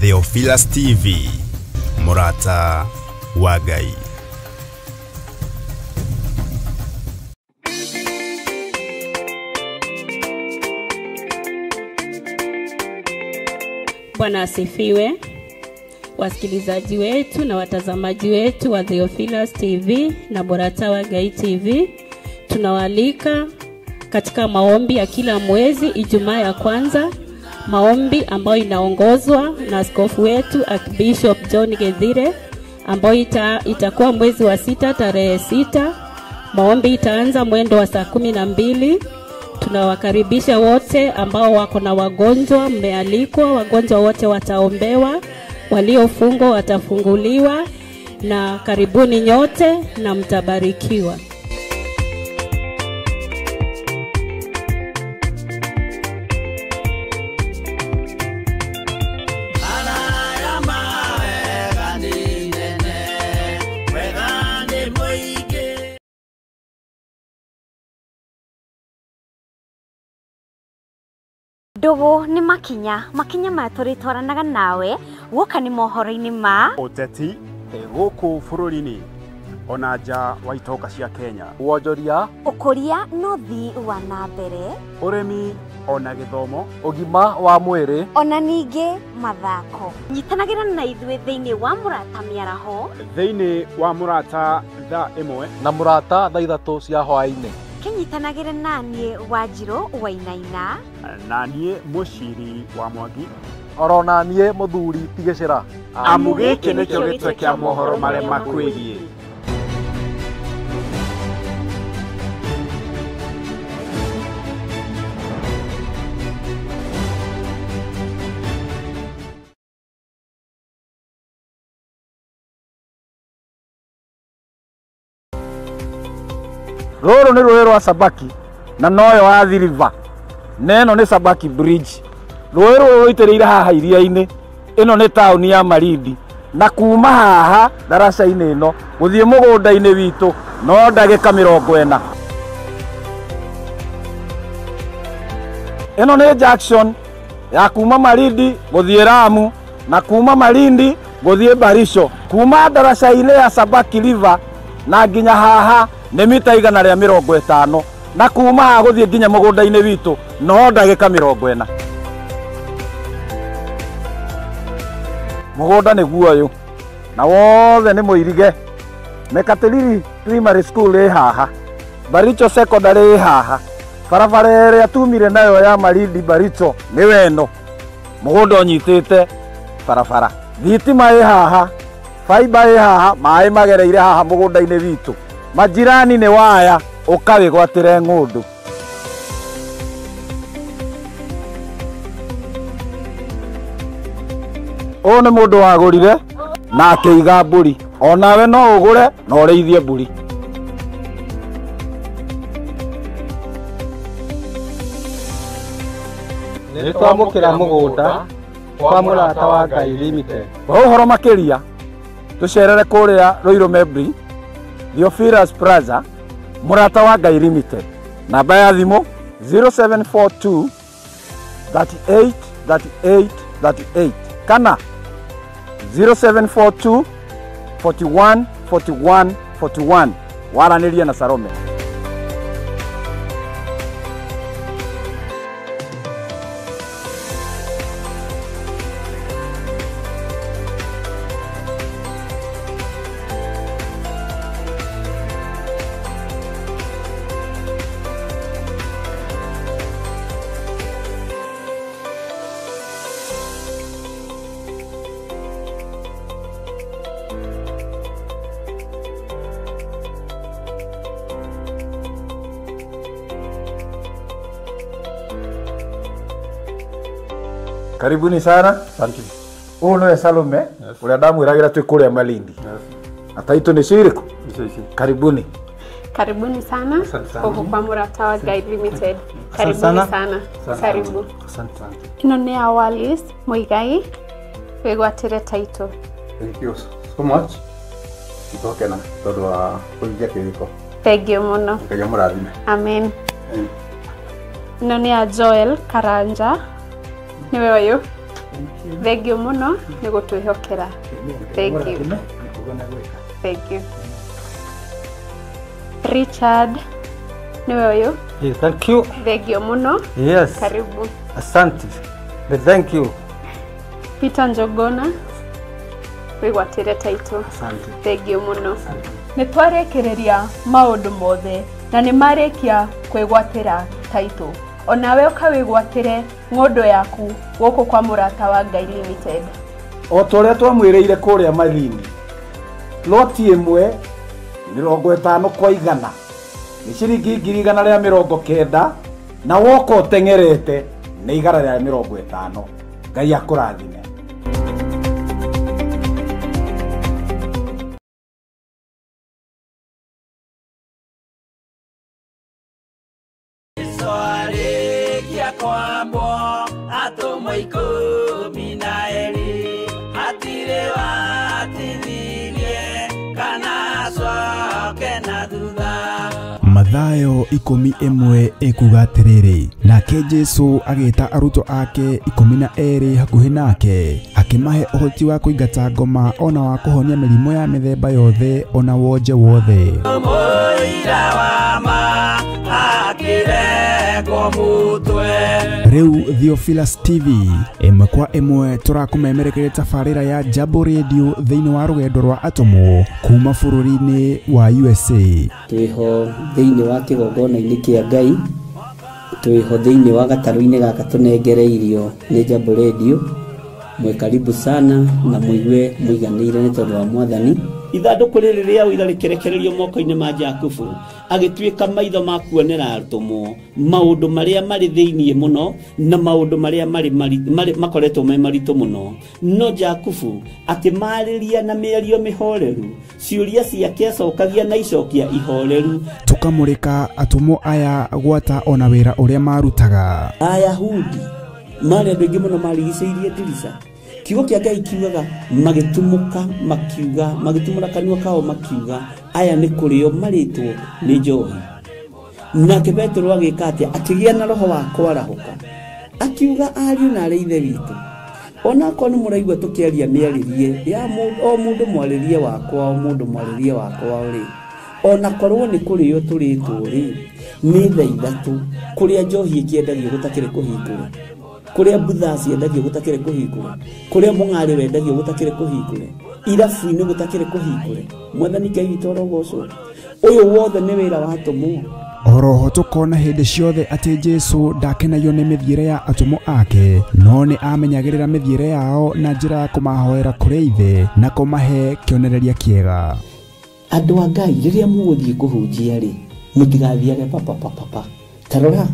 Theophilus TV, Mũrata wa Ngai. Bwana asifiwe. Wasikilizaji wetu na watazamaji wetu wa Theophilus TV na Mũrata wa Ngai TV, tunawaalika katika maombi ya kila mwezi Ijumaa ya kwanza, maombi ambayo inaongozwa na askofu wetu Archbishop John Githire, ambayo itakuwa mwezi wa 6 tarehe 6. Maombi itaanza mwendo wa saa 12. Tunawakaribisha wote ambao wako na wagonjwa, mmealikwa, wagonjwa wote wataombewa, waliofungwa watafunguliwa, na karibuni nyote na mtabarikiwa. Ndugu ni makinya makinya maya tũrĩtwaranaga nawe guoka nĩ mohoro-inĩ ma ũteti gũkũ bũrũri-inĩ ona nja wa itoka cia Kenya, wonjoria, ũkũria na ũthii wa na mbere, ũrĩmi ona gĩthomo, ũgima wa mwĩrĩ ona ningĩ mathako. Nyitanagĩra na ithuĩ thĩinĩ wa Mũrata Mĩaraho, thĩinĩ wa Mũrata thaa 1 na Mũrata thaa 3 cia hwaĩ-inĩ. Kĩnyitanagĩre naniĩ Wanjirũ Wainaina, na niĩ Mũciri wa Mwangi, oro na niĩ Mũthuri Tigĩcĩra. Amu gĩkĩ nĩkĩo gĩtwe kĩa mohoro marĩa makwĩgiĩ. Rũrũ nĩ rũĩ rwa Sabaki na noyo Athi River, na ĩno nĩ Sabaki Bridge. Rũĩ rũrũ rũitĩrĩire haha iria-inĩ. Ĩno nĩ taũni ya Malindi, na kuma haha ndaraca-inĩ ĩno gũthiĩ mũgũnda-inĩ witũ no ndagĩka 40. Ĩno nĩ junction ya kuma Malindi gũthiĩ Lamu na kuma Malindi gũthiĩ Baricho. Kuma ndaraca-inĩ ya Sabaki River na nginya haha nĩ mita 150, na kuma haha gũthiĩ nginya mũgũnda-inĩ witũ no ndagĩka 40. Mũgũnda nĩguo ũyũ na wothe nĩ mũirige. Mekatilili Primary School ĩ haha, Baricho Secondary ĩ haha, barabara ĩrĩa tumire nayo ya Malindi Baricho nĩwe ĩno. Mũgũnda ũnyitĩte barabara, thitima ĩ haha, fiber ĩ haha, maĩ magereire haha mũgũnda-inĩ witũ. Majirani nĩ waya, ũkawĩgwatĩre ng'ũndũ. Ũyũ nĩ mũndũ wagũrire na akĩiga mbũri, onawe no ũgũre na ũrĩithie mbũri. Nĩ twamũkĩra mũgũnda kwa Mũrata wa Ngai Limited. Kwa ũhoro makĩria tũcerere kũrĩa Ruiru Membri, Theophilus Plaza, Mũrata wa Ngai Limited. Namba ya thimũ 0742 38 38 38 kana 0742 41 41 41. Waranĩrie na Salome. Karibuni sana. Asante. Ũyũ nĩwe Salome, ũrĩa ndamwĩragĩra twĩ kũrĩa Malindi. Na taitũ nĩ cirĩkũ? Karibuni. Karibuni sana huku kwa Mũrata wa Ngai Limited. Karibuni sana. Karibu. Asante sana. Ĩno nĩ ya Wallis Muigai, wĩgwatĩre taitũ. Thank you so much. Nĩtwakena tondũ wa kũhingia kĩrĩko. Thank you mũno. Ngai amũrathime. Amen. Ĩno nĩ ya Joel Karanja, nĩwe ũyũ. Thengio mũno nĩ gũtwĩhokera. Thank you. Thank you. Richard nĩwe ũyũ. Yeah, thank you. Thengio mũno. Yes. Karibu. Asante. But thank you. Peter Njogona wĩgwatĩre taitũ. Asante. Thengio mũno. Nĩ twarĩkĩrĩria maũndũ mothe na nĩ marĩkia kwĩgwatĩra taitũ. Onawe ũkawĩgwatĩre ng'ũndũ yaku gũkũ kwa Mũrata wa Ngai Limited. O ta ũrĩa twamwĩrĩire kũrĩa Malindi, loti ĩmwe 50 kwa 100 nĩ ciringi 190,000 na woka ũteng'erete nĩ 150. Ngai akũrathime. Mathayo 11 ekuga atĩrĩrĩ, nake Jesũ agĩta arutwo ake 12 hakuhĩ nake, akĩmahe ũhoti wa kũingata ngoma ona wa kũhonia mĩrimũ ya mĩthemba yothe ona wonje wothe. Rĩu Theophilus TV ĩmwe kwa ĩmwe tũrakũmemerekeria tabarĩra ya Jambo Radio thĩinĩ wa rũgendo rwa atũmwo kuma bũrũri-inĩ wa USA. Twĩho thĩinĩ wa kĩgongona-inĩ kĩa Ngai, twĩho thĩinĩ wa gatarũ-inĩ gaka tũnengereirio nĩ Jambo Radio. Mwĩ karibu sana na mũigue mũiganĩire nĩ tondũ wa Mwathani. Ithandũkũ rĩrĩ rĩa ũira rĩkĩrekererio moko-inĩ ma Jakubu, agĩtuĩka maitho ma kuonera atũmwo maũndũ marĩa marĩ thĩinĩ mũno na maũndũ marĩa marĩ makoretwo me maritũ mũno. No Jakubu akĩmarĩria na mĩario mĩhoreru, ciũria ciake acokagia na icokia ihoreru. Tũkamũrĩka atũmwo aya gwata ona wĩra ũrĩa marutaga. Ayahudi marĩ andũ aingĩ mũno marigicĩirie ndirica. Kiugo kĩa Ngai kiugaga magĩtumũka makiuga, magĩtumũra kanua kao makiuga, aya nĩ kũrĩo marĩtwo nĩ njohi. Nake Petero agĩka atĩa? Akĩgĩa na roho wa kwarahũka, akiuga ariũ na arĩ ithe witũ, onakorwo nĩ mũraigua tũkĩaria mĩarĩrie ya o mũndũ mwarĩrie wakwa, o mũndũ mwarĩrie wakwa rĩ, onakorwo nĩ kũrĩo tũrĩtwo rĩ, nĩ thaa 3 kũrĩa njohi ĩkĩendagio gũtakĩrĩ kũhingũre, kũrĩa mbutha ciendagio gũtakĩrĩ kũhingũre, kũrĩa mũng'arĩ wendagio gũtakĩrĩ kũhingũre, irabu-inĩ gũtakĩrĩ kũhingũre. Mwathani Ngai witũ arogocwo. Ũyũ wothe nĩ wĩra wa atũmwo. Oroho tũkona hĩndĩ ciothe atĩ Jesũ ndakenagio nĩ mĩthiĩre ya atũmwo ake, no nĩ amenyagĩrĩra mĩthiĩre yao na njĩra ya kũmahoera kũrĩ Ithe na kũmahe kĩonereria kĩega. Andũ a Ngai, rĩrĩa mũgũthiĩ kũhunjia rĩ, mũtigathiage papapapapa. Ta rora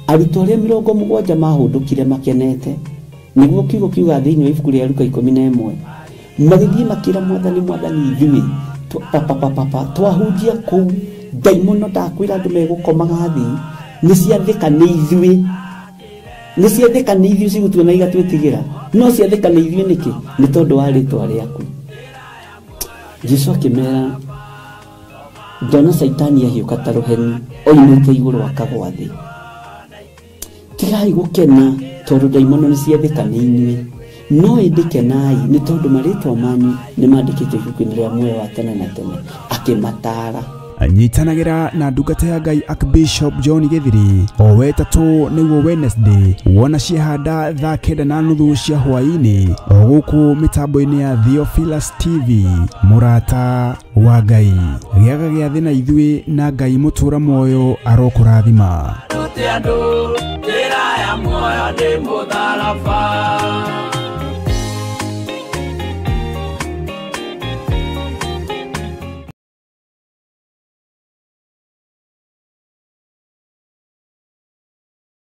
arutwo arĩa 70 mahũndũkire makenete, nĩguo kiugo kiuga thĩinĩ wa ibuku rĩa Luka 11, magĩthiĩ makĩra Mwathani, Mwathani ithuĩ papapapapa twahunjia kũu ndaimono ndakwĩra andũ megũkomaga thĩ, nĩ ciathĩka nĩ ithuĩ, nĩ ciathĩka nĩ ithuĩ cigũtuona igatwĩtigĩra, no ciathĩka nĩ ithuĩ nĩkĩ? Nĩ tondũ wa rĩtwa rĩaku. Jesũ akĩmera, ndona Caitani ahiũka ta rũheni oimĩte igũrũ akagwa thĩ. Tigai gũkena tondũ ndaimono nĩ ciathĩka nĩ inyuĩ, no ĩndĩ kenai nĩ tondũ marĩtwa manyu nĩ mandĩkĩtwo ibuku-inĩ rĩa muoyo wa tene na tene. Akĩmataara. Nyitanagĩra na ndungata ya Ngai Archbishop John Githiri o wetatũ nĩguo Wednesday wona ciahanda thaa 9:30 cia hwaĩ-inĩ o gũkũ mĩtambo-inĩ ya Theophilus TV. Mũrata wa Ngai, gĩaga gĩathĩ na ithuĩ na Ngai mũtũra muoyo arokũrathima.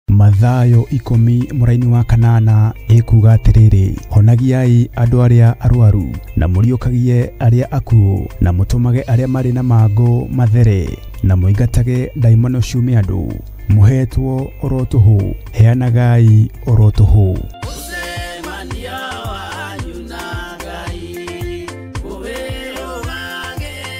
Mathayo 10 mũraini wa 8 ĩkuga atĩrĩrĩ, honagiai andũ arĩa arwaru na mũriũkagie arĩa akuũ na mũtũmage arĩa marĩ na mangũ mathere na mũingatage ndaimono ciume andũ. Mũhetwo oro tũhũ, heanagai oro tũhũ.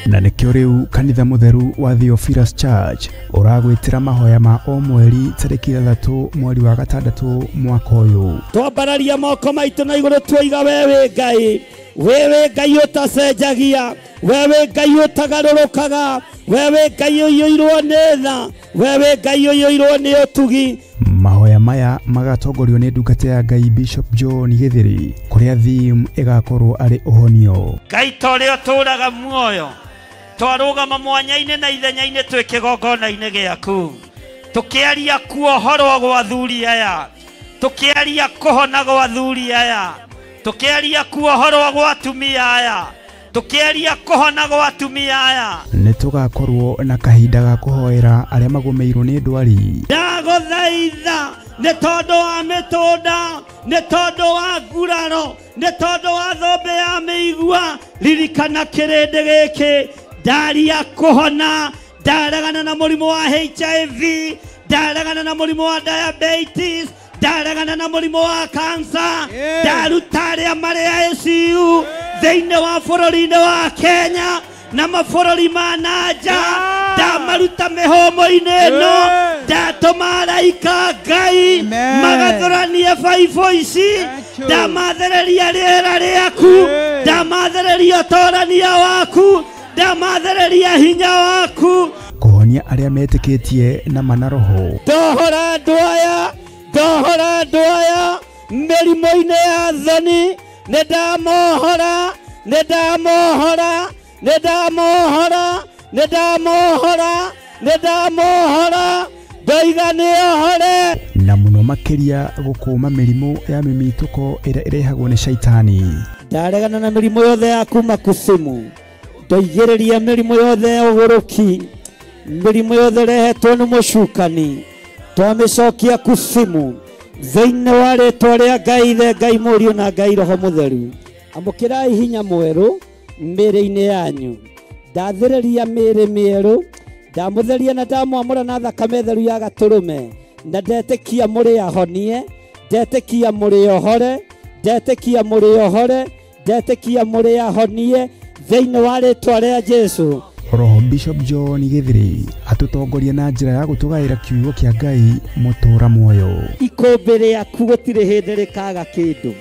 Na nĩkĩo rĩu kanitha mũtheru wa Theophilus Church ũragwĩtĩra mahoya ma o mweri tarĩki 6 mweri wa 6 mwaka ũyũ. Twambararia moko maitũ na igũrũ tuoiga wewe Ngai, wewe Ngai ũtacenjagia, wewe Ngai ũtagarũrũkaga, wewe Ngai ũiyũirwo nĩ tha, wewe Ngai ũiyũirwo nĩ ũtugi. Mahoya maya magatongorio nĩ ndungata ya Ngai Bishop John Githiri, kũrĩa theme ĩgakorwo arĩ ũhonio. Ngai ta ũrĩa ũtũũraga muoyo, twarũgama mwanya-inĩ na ithenya-inĩ twĩ kĩgongona-inĩ gĩaku, tũkĩaria kuohorwo gwa athuri aya, tũkĩaria kũhona gwa athuri aya, tũkĩaria kuohorwo gwa atumia aya, tũkĩaria kũhona gwa atumia aya. Nĩ tũgakorwo na kahinda ga kũhoera arĩa magũmĩirwo nĩ ndwari. Ndagũthaitha nĩ tondũ wa mĩtũnda, nĩ tondũ wa nguraro, nĩ tondũ wa thũmbĩ ya mĩigua, ririkana kĩrĩndĩ gĩkĩ. Ndaria kũhona, ndaregana na mũrimũ wa HIV, ndaregana na mũrimũ wa diabetes, ndaregana na mũrimũ wa cancer, ndaruta arĩa marĩ ICU thĩinĩ wa bũrũri-inĩ wa Kenya na mabũrũri ma na nja, ndamaruta mĩhũmũ-inĩ ĩno, ndatũma araika Ngai magathũranie baibũ ici, ndamathereria rĩera rĩaku, ndamathereria ũtorania waku, ndamathereria hinya waku. Kũhonia arĩa metĩkĩtie na mana roho. Ndohora andũ aya, ndohora andũ aya mĩrimũ-inĩ ya thoni, nĩ ndamohora, nĩ ndamohora, nĩ ndamohora, nĩ ndamohora, nĩ ndamohora, ndoiga nĩohore. Na mũno makĩria gũkũma mĩrimũ ya mĩmitũko ĩrĩa ĩrehagwo nĩ shaitani. Ndaregana na mĩrimũ yothe ya kuma kusimu, ndoigĩrĩria mĩrimũ yothe ya ũgũrũki, mĩrimũ yothe ĩrehetwo nĩ mũcukani, twamĩcokia kusimu thĩinĩ wa rĩtwa rĩa Ngai Ithe, Ngai Mũriũ na Ngai Roho Mũtheru. Amũkĩrai hinya mwerũ mĩĩrĩ-inĩ yanyu, ndathĩrĩria mĩĩrĩ mĩerũ, ndamũtheria na ndamwamũra na thakame theru ya gatũrũme, na ndetĩkia mũrĩ ahonie, ndetĩkia mũrĩ ohore, ndetĩkia mũrĩ ohore, ndetĩkia mũrĩ ahonie thĩinĩ wa rĩtwa rĩa Jesũ. Roho Bishop John Githiri atũtongoria na njĩra ya gũtũgaĩra kiugo kĩa Ngai mũtũũra muoyo. Ikũmbĩ rĩaku gũtirĩ hĩndĩ rĩkaga kĩndũ,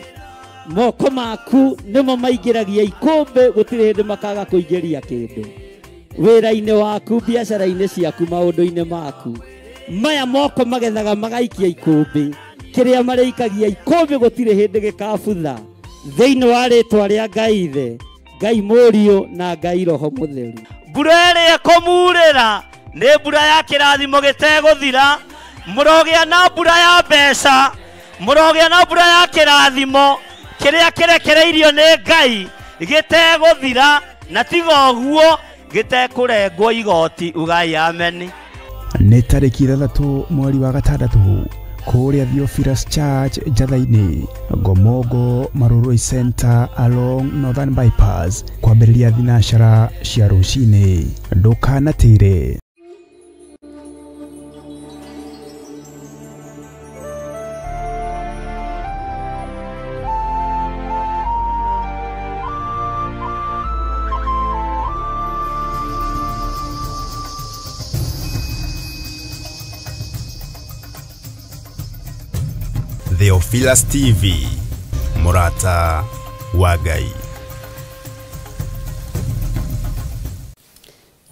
moko maku nĩmo maingĩragia ikũmbĩ, gũtirĩ hĩndĩ makaga kũingĩria kĩndũ. Wĩra-inĩ waku, biacara-inĩ ciaku, maũndũ-inĩ maku, maya moko magethaga magaikia ikũmbĩ, kĩrĩa marĩikagia ikũmbĩ gũtirĩ hĩndĩ gĩkabutha thĩinĩ wa rĩtwa rĩa Ngai Ithe, Ngai Mũriũ na Ngai Roho Mũtheru. Mbura ĩrĩa ĩkũmurĩra nĩ mbura ya kĩrathimo gĩtegũthira, mũrogĩa na mbura ya mbeca, mũrogĩa na mbura ya kĩrathimo kĩrĩa kĩrekereirio nĩ Ngai gĩtegũthira, na tiga ũguo gĩtekũrengwo igoti. Ugai ameni. Nĩ tarĩki 6 mweri wa 6 kũrĩa Theophilus Church Njatha-inĩ, Ngomongo Marurui Center along Northern Bypass, kwambĩrĩria thinacara cia rũcinĩ. Ndũkanatĩre. Theophilus TV, mũrata wa Ngai.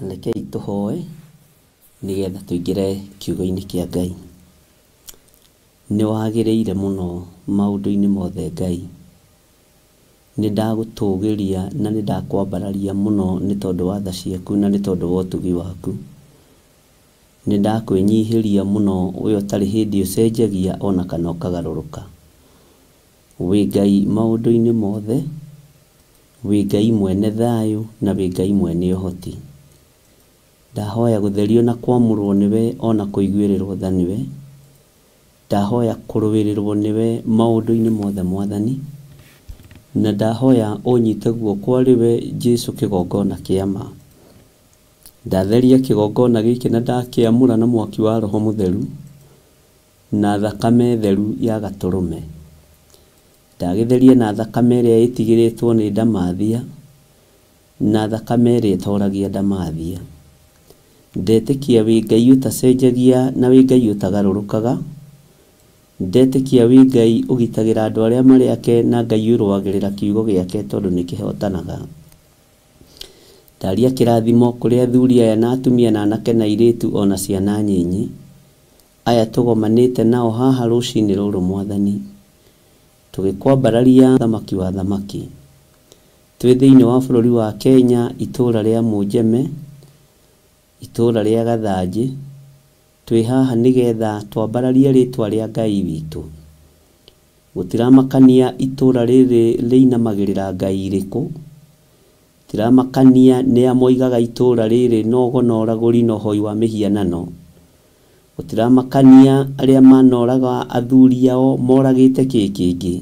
Rekei tũhoe nĩgetha tũingĩre kiugo-inĩ kĩa Ngai. Nĩ wagĩrĩire mũno maũndũ-inĩ mothe Ngai. Nĩ ndagũtũgĩria na nĩ ndakwambararia mũno nĩ tondũ wa tha ciaku na nĩ tondũ wa ũtugi waku. Nĩ ndakwĩnyihĩria mũno we ũtarĩ hĩndĩ ũcenjagia ona kana ũkagarũrũka. Wĩ Ngai maũndũ-inĩ mothe, wĩ Ngai mwene thayũ na wĩ Ngai mwene ũhoti. Ndahoya gũtherio na kwamũrwo nĩwe ona kũiguĩrĩrwo tha nĩwe. Ndahoya kũrũĩrĩrwo nĩwe maũndũ-inĩ mothe Mwathani, na ndahoya ũnyite guoko arĩ we Jesũ kĩgongona kĩa ma. Ndatheria kĩgongona gĩkĩ na ndakĩamũra na mwaki wa Roho Mũtheru na thakame theru ya gatũrũme. Ndagĩtheria na thakame ĩrĩa ĩtigĩrĩtwo nĩ ndamathia, na thakame ĩrĩa ĩtoragia ndamathia. Ndetĩkia wĩ Ngai ũtacenjagia na wĩ Ngai ũtagarũrũkaga. Ndetĩkia wĩ Ngai ũgitagĩra andũ arĩa marĩ ake na Ngai ũrũagĩrĩra kiugo gĩake tondũ nĩ kĩhotanaga. Ndaria kĩrathimo kũrĩ athuri aya na atumia na anake na airĩtu ona ciana nyinyi aya tũgomanĩte nao haha rũcinĩ rũrũ Mwathani, tũgĩkwambararia thamaki wa thamaki. Twĩ thĩinĩ wa bũrũri wa Kenya, itũũra rĩa Mũnjeme, itũũra rĩa Gathanjĩ, twĩ haha nĩgetha twambararie rĩtwa rĩa Ngai witũ. Gũtiramakania itũũra rĩrĩ rĩinamagĩrĩra Ngai irĩkũ, gũtiramakania nĩa moigaga itũũra rĩrĩ no na ũragũri na ũhoi wa mĩhianano, gũtiramakania arĩa manoraga athuri ao moragĩte kĩ kĩngĩ,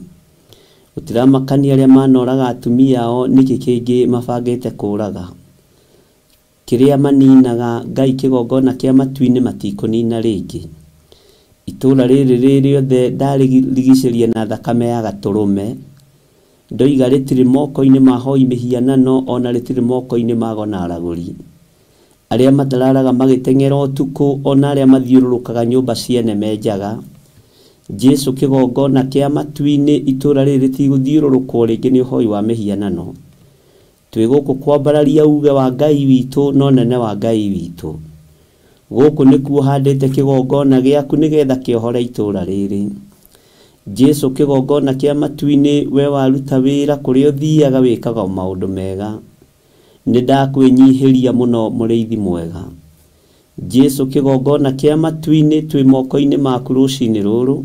gũtiramakania arĩa manoraga atumia ao nĩkĩ kĩngĩ mabangĩte kũraga. Kĩrĩa maninaga Ngai kĩgongona kĩa matu-inĩ matikũnina rĩngĩ. Itũũra rĩrĩ rĩ rĩothe ndarĩrigicĩria na thakame ya gatũrũme, ndoiga rĩtirĩ moko-inĩ ma hoi mĩhianano ona rĩtirĩ moko-inĩ ma ago na aragũri. Arĩa matararaga magĩteng'era ũtukũ ona arĩa mathiũrũrũkaga nyũmba ciene menjaga. Jesu kĩgongona kĩa matu-inĩ itũũra rĩrĩ rĩtigũthiũrũrũkwo rĩngĩ nĩ ũhoi wa mĩhianano. Twĩ gũkũ kwambararia uge wa Ngai witũ na ũnene wa Ngai witũ. Gũkũ nĩkuo handĩte kĩgongona gĩaku nĩgetha kĩohore itũũra rĩrĩ. Jesu kĩgongona kĩa matu-inĩ we waruta wĩra kũrĩa ũthiaga wĩkaga maũndũ mega. Nĩ ndakwĩnyihĩria mũno mũrĩithi mwega. Jesu kĩgongona kĩa matu-inĩ twĩ moko-inĩ maku rũcinĩ rũrũ,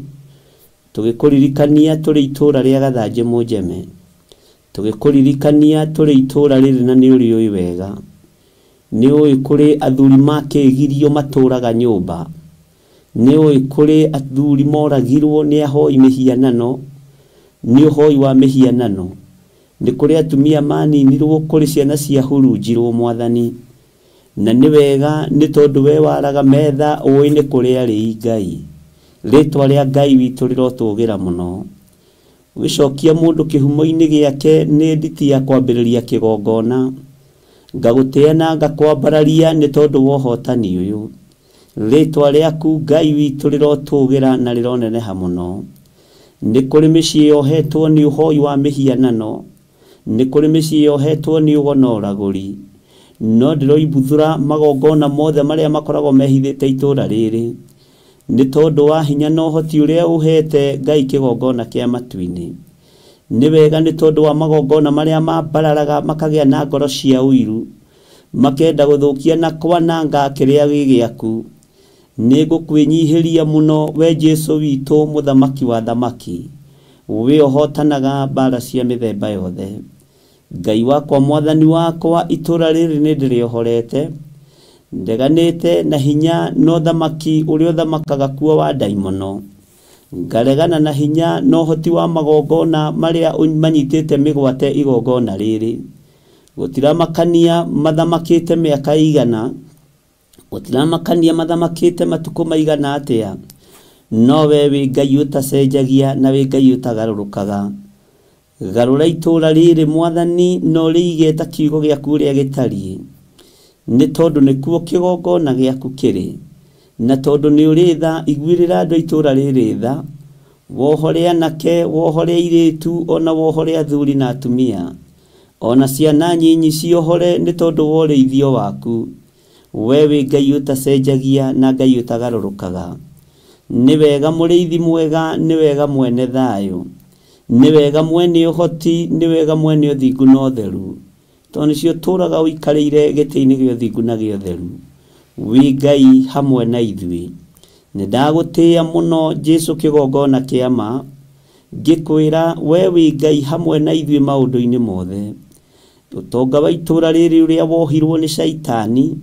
tũgĩkũririkania tũrĩ itũũra rĩa Gathanjĩ Mũnjeme, tũgĩkũririkania tũrĩ itũũra rĩrĩ na nĩ ũrĩũĩ wega. Nĩ ũĩ kũrĩ athuri makĩgirio matũũraga nyũmba, nĩ ũĩ kũrĩ athuri moragirwo nĩ ahoi mĩhianano, nĩ ũhoi wa mĩhianano, nĩ kũrĩ atumia maninirwo, kũrĩ ciana ciahurunjirwo Mwathani. Na nĩ wega nĩ tondũ we waraga metha ũĩ nĩ kũrĩ arĩi Ngai. Rĩtwa rĩa Ngai witũ rĩrotũgĩra mũno. Ũgĩcokia mũndũ kĩhumo-inĩ gĩake nĩ nditi ya kwambĩrĩria kĩgongona. Ngagũtĩa na ngakwambararia nĩ tondũ wa ũhotani ũyũ. Rĩtwa rĩaku Ngai witũ rĩrotũgĩra na rĩroneneha mũno. Nĩ kũrĩ mĩciĩ yohetwo nĩ ũhoi wa mĩhianano, nĩ kũrĩ mĩciĩ yohetwo nĩ ũgo na ũragũri, no ndĩroimbuthũra magongona mothe marĩa makoragwo mehithĩte itũũra rĩrĩ nĩ tondũ wa hinya na ũhoti ũrĩa ũhete Ngai kĩgongona kĩa matu-inĩ. Nĩ wega nĩ tondũ wa magongona marĩa mambararaga makagĩa na ngoro cia ũiru, makenda gũthũkia na kwananga kĩrĩa gĩ gĩaku. Nĩ ngũkwĩnyihĩria mũno we Jesu witũ mũthamaki wa thamaki, we ũhotanaga mbara cia mĩthemba yothe. Ngai wakwa Mwathani wakwa, itũũra rĩrĩ nĩ ndĩrĩohorete, ndeganĩte na hinya na ũthamaki ũrĩa ũthamakaga kuo wa ndaimono, ngaregana na hinya na ũhoti wa magongona marĩa manyitĩte mĩgwate igongona rĩrĩ. Gũtiramakania mathamakĩte mĩaka igana, gũtiramakania mathamakĩte matukũ maigana atĩa, no we wĩ Ngai ũtacenjagia na wĩ Ngai ũtagarũrũkaga. Garũra itũũra rĩrĩ Mwathani na ũrĩige ta kiugo gĩaku ũrĩa gĩtariĩ, nĩ tondũ nĩkuo kĩgongona gĩaku kĩrĩ, na tondũ nĩ ũrĩ tha, iguĩrĩra andũ a itũũra rĩrĩ tha, wohore anake, wohore airĩtu, ona wohore athuri na atumia, ona ciana nyinyi ciohore nĩ tondũ wa ũrĩithio waku. We wĩ Ngai ũtacenjagia na Ngai ũtagarũrũkaga. Nĩ wega mũrĩithi mwega, nĩ wega mwene thayũ, nĩ wega mwene ũhoti, nĩ wega mwene ũthingu na ũtheru, tondũ nĩcio ũtũũraga ũikarĩire gĩtĩ-inĩ gĩa ũthingu na gĩa ũtheru. Wĩ Ngai hamwe na ithuĩ. Nĩ ndagũtĩĩa mũno Jesu kĩgongona kĩa ma, ngĩkwĩra we wĩ Ngai hamwe na ithuĩ maũndũ-inĩ mothe. Ũtonga wa itũũra rĩrĩ ũrĩa wohirwo nĩ Caitani,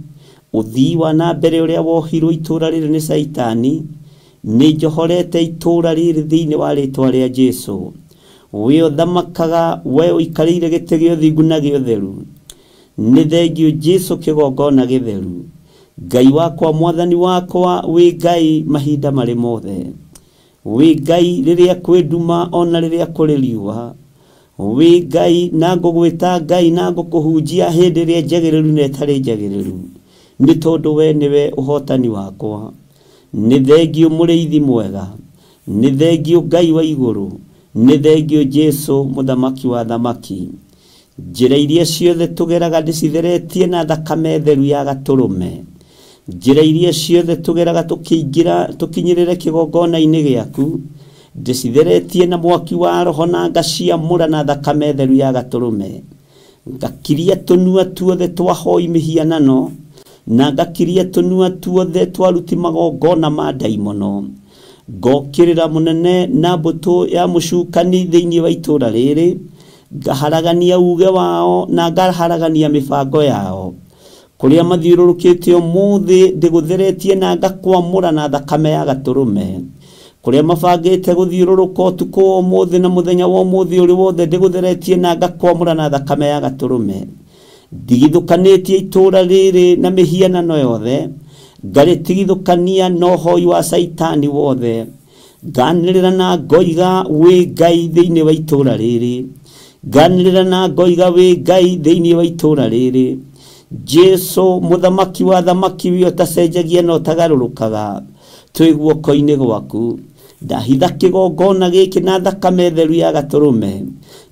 ũthii wa na mbere ũrĩa wohirwo itũũra rĩrĩ nĩ Caitani, nĩ njohorete itũũra rĩrĩ thĩinĩ wa rĩtwa rĩa Jesu. We ũthamakaga, we ũikarĩire gĩtĩ gĩa ũthingu na gĩa ũtheru. Nĩ thengio Jesu kĩgongona gĩtheru. Ngai wakwa Mwathani wakwa, wĩ Ngai mahinda marĩ mothe. Wĩ Ngai rĩrĩa kwĩ nduma ona rĩrĩa kũrĩ riũa. Wĩ Ngai na ngũgwĩta Ngai na ngũkũhunjia hĩndĩ ĩrĩa njagĩrĩru na ĩtarĩ njagĩrĩru, nĩ tondũ we nĩwe ũhotani wakwa. Nĩ thengio mũrĩithi mwega, nĩ thengio Ngai wa igũrũ, nĩ thengio Jesu mũthamaki wa thamaki. Njĩra iria ciothe tũgeraga ndĩcitheretie na thakame theru ya gatũrũme. Njĩra iria ciothe tũgeraga tũkĩingĩra tũkinyĩrĩre kĩgongona-inĩ gĩaku, ndĩcitheretie na mwaki wa roho na ngaciamũra na thakame theru ya gatũrũme. Ngakiria tũnua tuothe twa hoi mĩhianano, na ngakiria tũnua tuothe twa aruti magongona ma ndaimono. Ngokĩrĩra mũnene na mbũtũ ya mũcukani thĩinĩ wa itũũra rĩrĩ, ngaharagania uge wao na ngaharagania mĩbango yao. Kũrĩa mathiũrũrũkĩte ũmũthĩ ndĩgũtheretie na ngakwamũra na thakame ya gatũrũme. Kũrĩa mabangĩte gũthiũrũrũka ũtukũ wa ũmũthĩ na mũthenya wa ũmũthĩ ũrĩ wothe ndĩgũtheretie na ngakwamũra na thakame ya gatũrũme. Ndigithũkanĩtie itũũra rĩrĩ na mĩhianano yothe, ngarĩtigithũkania na ũhoi wa caitani wothe. Nganĩrĩra na ngoiga wĩ Ngai thĩinĩ wa itũũra rĩrĩ, nganĩrĩra na ngoiga wĩ Ngai thĩinĩ wa itũũra rĩrĩ. Jesu mũthamaki wa thamaki we ũtacenjagia na ũtagarũrũkaga, twĩ guoko-inĩ gwaku. Ndahitha kĩgongona gĩkĩ na thakame theru ya gatũrũme,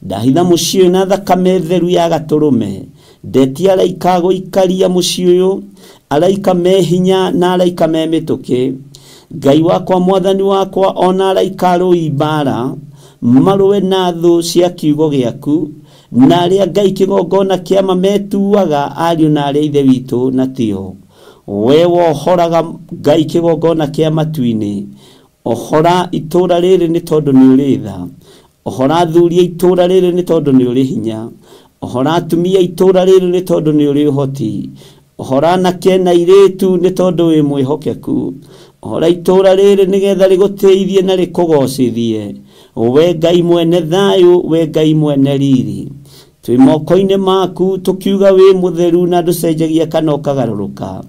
ndahitha mũciĩ ũyũ na thakame theru ya gatũrũme. Ndetia araika gũikaria mũciĩ ũyũ, araika me hinya na araika me mĩtũkĩ. Ngai wakwa mwathani wakwa, ona araika arũi mbara marũe na thũ cia kiugo gĩaku, na arĩa Ngai kĩgongona kĩama metuaga ariũ na arĩa ithe witũ na tio. We wohoraga Ngai kĩgongona kĩa matu-inĩ, ohora itũũra rĩrĩ nĩ tondũ nĩ ũrĩ tha, ohora athuri a itũũra rĩrĩ nĩ tondũ nĩ ũrĩ hinya, ohora atumia itũũra rĩrĩ nĩ tondũ nĩ ũrĩ ũhoti, ohora anake na airĩtu nĩ tondũ wĩ mwĩhokeku, ohora itũũra rĩrĩ nĩgetha rĩgũtĩithie na rĩkũgocithie. We Ngai mwene thayũ, we Ngai mwene riri, twĩ moko-inĩ maku tũkiuga wĩ mũtheru na ndũcenjagia kana ũkagarũrũka.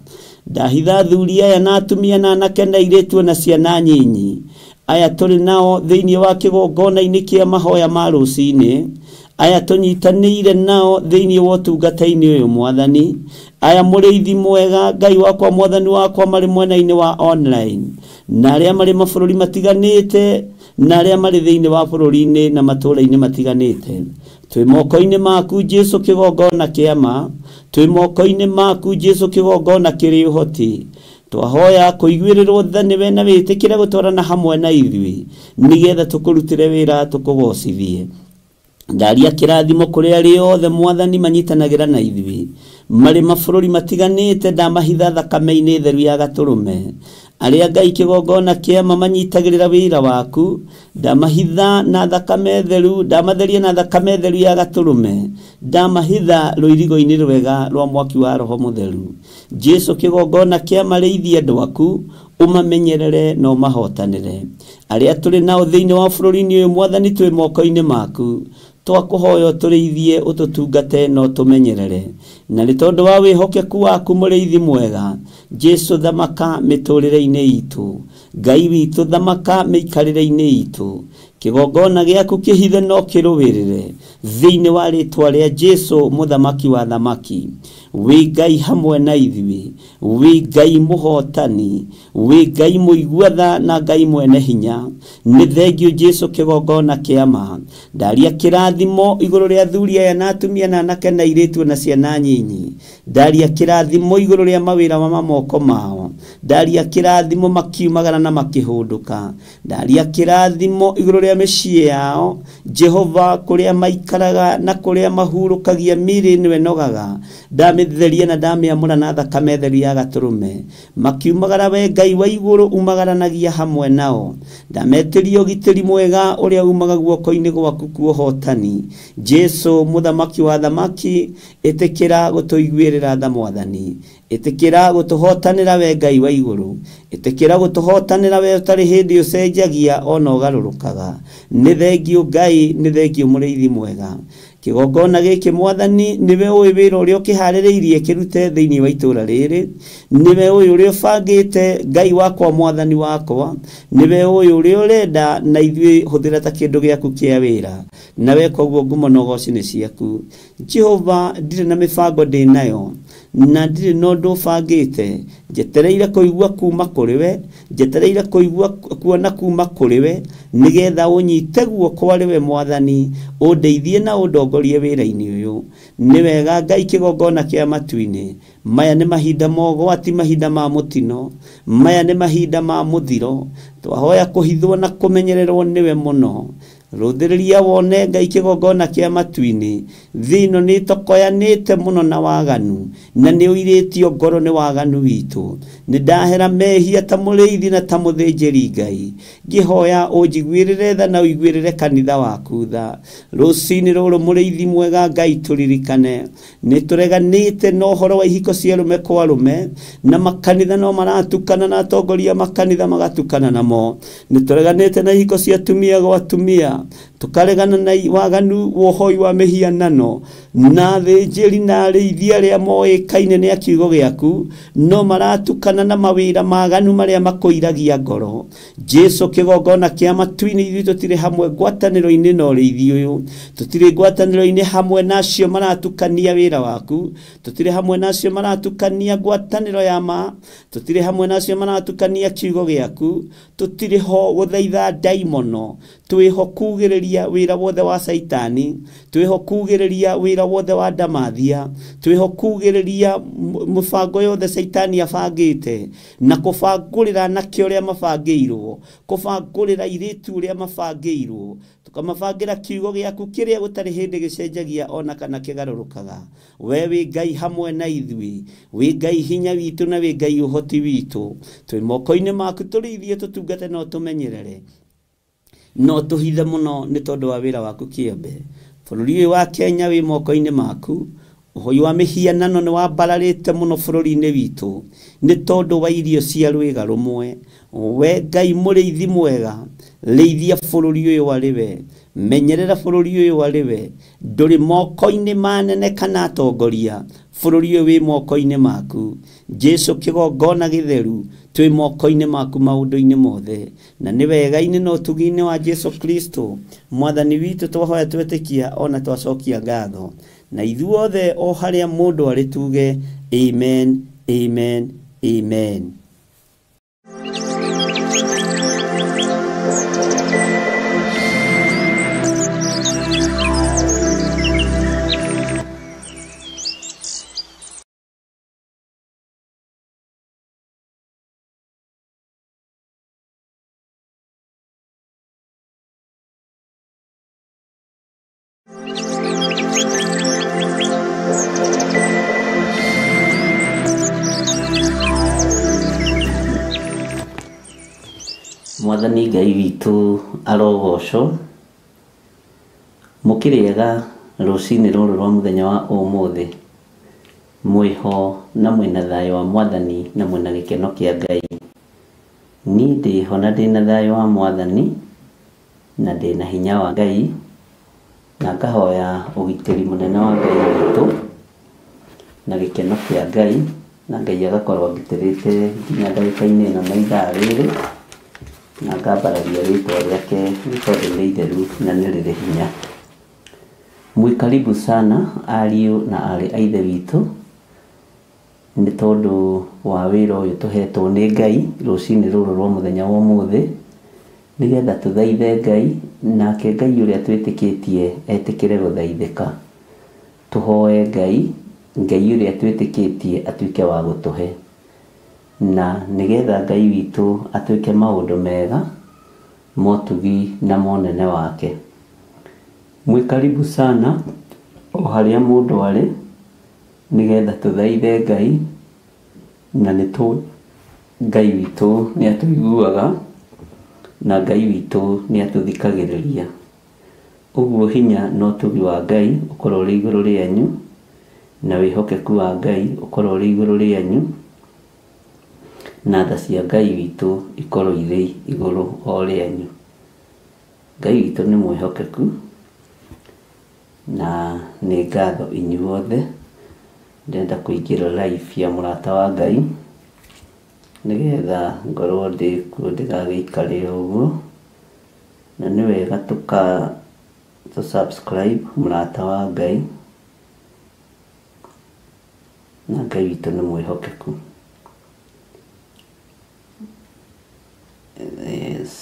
Ndahitha athuri aya na atumia na anake na airĩtu na ciana nyinyi aya tũrĩ nao thĩinĩ wa kĩgongona-inĩ kĩa mahoya ma rũcinĩ, aya tũnyitanĩire nao thĩinĩ wa ũtungata-inĩ ũyũ mwathani, aya mũrĩithi mwega Ngai wakwa mwathani wakwa marĩ mwena-inĩ wa online, na arĩa marĩ mabũrũri matiganĩte, na arĩa marĩ thĩinĩ wa bũrũri-inĩ na matũũra-inĩ matiganĩte. Twĩ moko-inĩ maku Jesu kĩgongona kĩama, twĩ moko-inĩ maku Jesu kĩgongona kĩrĩ ũhoti. Twahoya kũiguĩrĩrwo tha nĩwe na wĩtĩkĩre gũtwarana hamwe na ithuĩ, nĩgetha tũkũrutĩre wĩra tũkũgocithie. Ndaria kĩrathimo kũrĩ arĩa othe mwathani manyitanagĩra na ithuĩ marĩ mabũrũri matiganĩte, ndamahitha thakame-inĩ theru ya gatũrũme. Arĩa Ngai kĩgongona kĩama manyitagĩrĩra wĩra waku, ndamahitha na thakame theru, ndamatheria na thakame theru ya gatũrũme, ndamahitha rũirigo-inĩ rwega rwa mwaki wa roho mũtheru. Jesu kĩgongona kĩama rĩithie andũ aku, ũmamenyerere na ũmahotanĩre. Arĩa tũrĩ nao thĩinĩ wa bũrũri-inĩ ũyũ mwathani twĩ moko-inĩ maku, twakũhoya ũtũrĩithie, ũtũtungate na ũtũmenyerere. Na nĩ tondũ wa wĩhokeku waku mũrĩithi mwega, Jesu thamaka mĩtũrĩre-inĩ itũ, Ngai witũ thamaka mĩikarĩre-inĩ itũ. Kĩgongona gĩaku kĩhithe no kĩrũĩrĩre thĩinĩ wa rĩtwa rĩa Jesu mũthamaki wa thamaki. Wĩ Ngai hamwe na ithuĩ, wĩ Ngai mũhotani, wĩ Ngai mũigua tha na Ngai mwene hinya. Nĩ thengio Jesu kĩgongona kĩama. Ndaria kĩrathimo igũrũ rĩa athuri aya na atumia na anake na airĩtu na ciana nyinyi. Ndaria kĩrathimo igũrũ rĩa mawĩra ma moko mao. Ndaria kĩrathimo makiumagara na makĩhũndũka. Ndaria kĩrathimo igũrũ rĩa mĩciĩ yao, Jehova, kũrĩa maikaraga na kũrĩa mahurũkagia mĩĩrĩ nĩwe nogaga. Ndamĩtheria na ndamĩamũra na thakame theru ya gatũrũme. Makiumagara we Ngai wa igũrũ umagaranagia hamwe nao. Ndametĩria ũgitĩri mwega ũrĩa umaga guoko-inĩ gwaku kuohotani. Jesu mũthamaki wa thamaki, ĩtĩkĩra gũtũiguĩrĩra tha mwathani, ĩtĩkĩra gũtũhotanĩra we Ngai wa igũrũ, ĩtĩkĩra gũtũhotanĩra we ũtarĩ hĩndĩ ũcenjagia ona ũgarũrũkaga. Nĩ thengio Ngai, nĩ thengio mũrĩithi mwega. Kĩgongona gĩkĩ Mwathani nĩwe ũĩ wĩra ũrĩa ũkĩharĩrĩirie kĩrute thĩinĩ wa itũũra rĩrĩ, nĩwe ũĩ ũrĩa ũbangĩte Ngai wakwa Mwathani wakwa, nĩwe ũĩ ũrĩa ũrenda na ithuĩ hũthĩra ta kĩndũ gĩaku kĩa wĩra, nawe koguo ngumo na ũgoci nĩ ciaku. Jehova, ndirĩ na mĩbango ndĩ nayo na ndirĩ na ũndũ ũbangĩte, njetereire kũigua kuma kũrĩ we, njetereire kũigua kuona kuma kũrĩ we, nĩgetha ũnyite guoko arĩ we Mwathani, ũndeithie na ũndongorie wĩra-inĩ ũyũ. Nĩ wega Ngai kĩgongona kĩa matu-inĩ, maya nĩ mahinda ma ũgwati, mahinda ma mũtino, maya nĩ mahinda ma mũthiro, twahoya kũhithwo na kũmenyererwo nĩwe mũno. Rũthĩrĩria wone Ngai kĩgongona kĩa matu-inĩ, thĩ ĩno nĩ ĩtokoyanĩte mũno na waganu, na nĩ ũirĩtio ngoro nĩ waganu witũ. Nĩ ndahera mehia ta mũrĩithi na ta mũthĩnjĩri Ngai, ngĩhoya ũnjiguĩrĩre tha na ũiguĩrĩre kanitha waku tha. Rũcinĩ rũrũ mũrĩithi mwega Ngai tũririkane, nĩ tũreganĩte na ũhoro wa ihiko cia arũme kwa arũme, na makanitha no maratukana na atongoria makanitha magatukana namo. Nĩ tũreganĩte na ihiko cia atumia gwa atumia, tukaregana na waganu wa ũhoi wa mĩhianano, na athĩnjĩri na arĩithi arĩa moĩkaine nĩ a kiugo gĩaku no maratukana na mawĩra maganu marĩa makũiragia ngoro. Jesu kĩgongona kĩa matu-inĩ, ithuĩ tũtirĩ hamwe ngwatanĩro-inĩ na ũrĩithi ũyũ, tũtirĩ ngwatanĩro-inĩ hamwe na acio maratukania wĩra waku, tũtirĩ hamwe na acio maratukania ngwatanĩro ya ma, tũtirĩ hamwe na acio maratukania kiugo gĩaku, tũtirĩ ho gũthaitha ndaimono, twĩho kugĩrĩria wĩra wothe wa Saitani, twĩho kugĩrĩria wĩra wothe wa ndamathia, twĩho kugĩrĩria mũbango yothe Saitani abangĩte, na kũbangũrĩra anake ũrĩa mabangĩirwo, kũbangũrĩra airĩtu ũrĩa mabangĩirwo, tũkamabangĩra kiugo gĩaku kĩrĩa gũtarĩ hĩndĩ gĩcenjagia ona kana kĩgarũrũkaga. We wĩ Ngai hamwe na ithuĩ, wĩ Ngai hinya witũ na wĩ Ngai ũhoti witũ. Twĩ moko-inĩ maku, tũrĩithie, tũtungate na ũtũmenyerere, no tũhithe mũno nĩ tondũ wa wĩra waku kĩambe. Bũrũri ũyũ wa Kenya wĩ moko-inĩ maku, ũhoi wa mĩhianano nĩ wambararĩte mũno bũrũri-inĩ witũ nĩ tondũ wa irio cia rwĩga rũmwe. We Ngai mũrĩithi mwega, rĩithia bũrũri ũyũ arĩ we, menyerera bũrũri ũyũ arĩ we, ndũrĩ moko-inĩ manene kana atongoria, bũrũri ũyũ wĩ moko-inĩ maku. Jesu kĩgongona gĩtheru, twĩ moko-inĩ maku maũndũ-inĩ mothe, na nĩ wega-inĩ na ũtugi-inĩ wa Jesu Kristo Mwathani witũ twahoya twetĩkia ona twacokia ngatho, na ithuothe o harĩa mũndũ arĩ tuge amen, amen, amen. Mwathani Ngai witũ arogocwo. Mũkĩrĩega rũcinĩ rũrũ rwa mũthenya wa ũmũthĩ, mwĩho na mwĩna thayũ wa Mwathani na mwĩna gĩkeno kĩa Ngai. Niĩ ndĩho na ndĩna thayũ wa Mwathani na ndĩna hinya wa Ngai, na ngahoya ũgitĩri mũnene wa Ngai witũ na gĩkeno kĩa Ngai, na Ngai agakorwo angitĩrĩte nginya ndagĩka-inĩ ĩno na ithaa rĩrĩ, na ngambararia rĩtwa rĩake nĩ tondũ nĩ itheru na nĩ rĩrĩ hinya. Mwĩ karibu sana ariũ na aarĩ a Ithe witũ, nĩ tondũ wa wĩra ũyũ tũhetwo nĩ Ngai rũcinĩ rũrũ rwa mũthenya wa ũmũthĩ, nĩgetha tũthaithe Ngai, nake Ngai ũrĩa twĩtĩkĩtie etĩkĩre gũthaithĩka. Tũhoe Ngai, Ngai ũrĩa twĩtĩkĩtie atuĩke wa gũtũhe, na nĩgetha Ngai witũ atuĩke maũndũ mega, motugi na monene wake. Mwĩ karibu sana o harĩa mũndũ arĩ, nĩgetha tũthaithe Ngai, na nĩ tũĩ Ngai witũ nĩ atũiguaga na Ngai witũ nĩ atũthikagĩrĩria. Ũguo hinya na ũtugi wa Ngai ũkorwo ũrĩ igũrũ rĩanyu, na wĩhokeku wa Ngai ũkorwo ũrĩ igũrũ rĩanyu, na tha cia Ngai witũ ikorwo irĩ igũrũ o rĩanyu. Ngai witũ nĩ mwĩhokeku, Na nĩ ngatho inyuothe. Ndĩrenda kũingĩra live ya mũrata wa Ngai nĩgetha ngorwo ndĩ kuo ndĩgagĩikare ũguo. Na nĩ wega tũ subscribe mũrata wa Ngai, na Ngai witũ nĩ mwĩhokeku. Yes,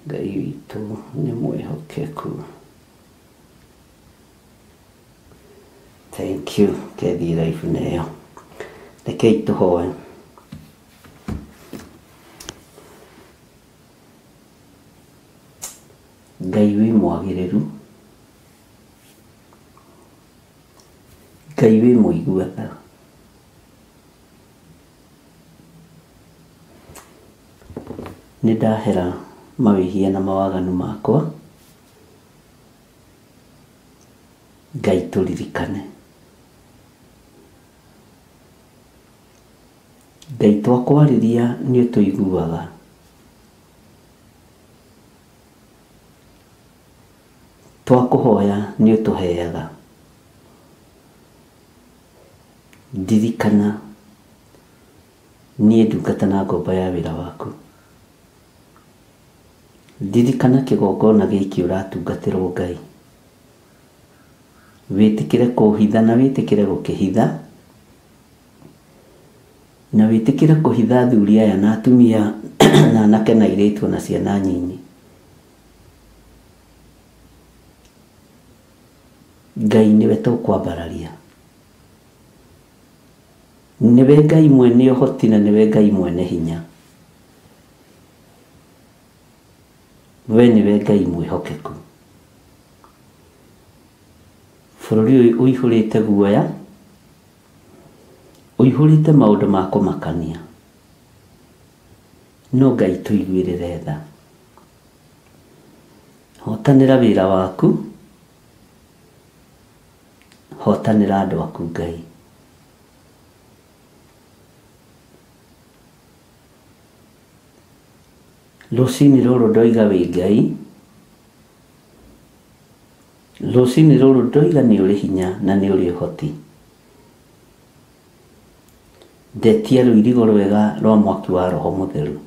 Ngai witũ nĩ mwĩhokeku. Thank you. Kethiĩ live nayo. Rekei tũhoe. Ngai wĩ mwagĩrĩru, Ngai wĩ mũigua tha. Nĩ ndahera mawĩhia na mawaganu makwa. Ngai tũririkane. Ngai twakwarĩria nĩ ũtũiguaga. Twakũhoya nĩ ũtũheaga. Ndirikana niĩ ndungata na ngombo ya wĩra waku. Ndirikana kĩgongona gĩkĩ ũratungatĩrwo Ngai. Wĩtĩkĩre kũhitha na wĩtĩkĩre gũkĩhitha, na wĩtĩkĩre kũhitha athuri aya na atumia na anake na airĩtu na ciana nyinyi. Ngai nĩwe tũkwambararia. Nĩwe Ngai mwene ũhoti na nĩwe Ngai mwene hinya. We nĩwe Ngai mwĩhokeku. Bũrũri ũyũ ũihũrĩte guoya, ũihũrĩte maũndũ ma kũmakania. No Ngai tũiguĩrĩre tha. Hotanĩra wĩra waku, hotanĩra andũ aku Ngai. Rũcinĩ rũrũ ndoiga wĩ Ngai, rũcinĩ rũrũ ndoiga nĩ ũrĩ hinya na nĩ ũrĩ ũhoti. Ndetia rũirigo rwega rwa mwaki wa Roho Mũtheru.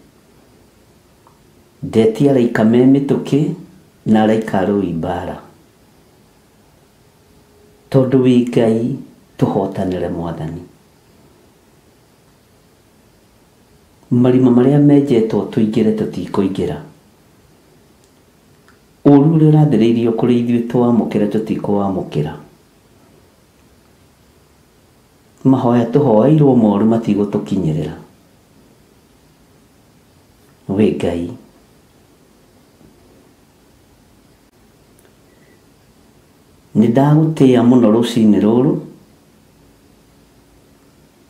Ndetia araika me mĩtũkĩ na araika arũi mbara. Tondũ wĩ Ngai tũhotanĩre Mwathani. Marima marĩa menjetwo tũingĩre tũtikũingĩra. Ũru ũrĩa ũrathĩrĩirio kũrĩ ithuĩ tũwamũkĩre tũtikũwamũkĩra. Mahoya tũhoeirwo moru matigũtũkinyĩrĩra. Wĩ Ngai. Nĩ ndagũtĩĩa mũno rũcinĩ rũrũ.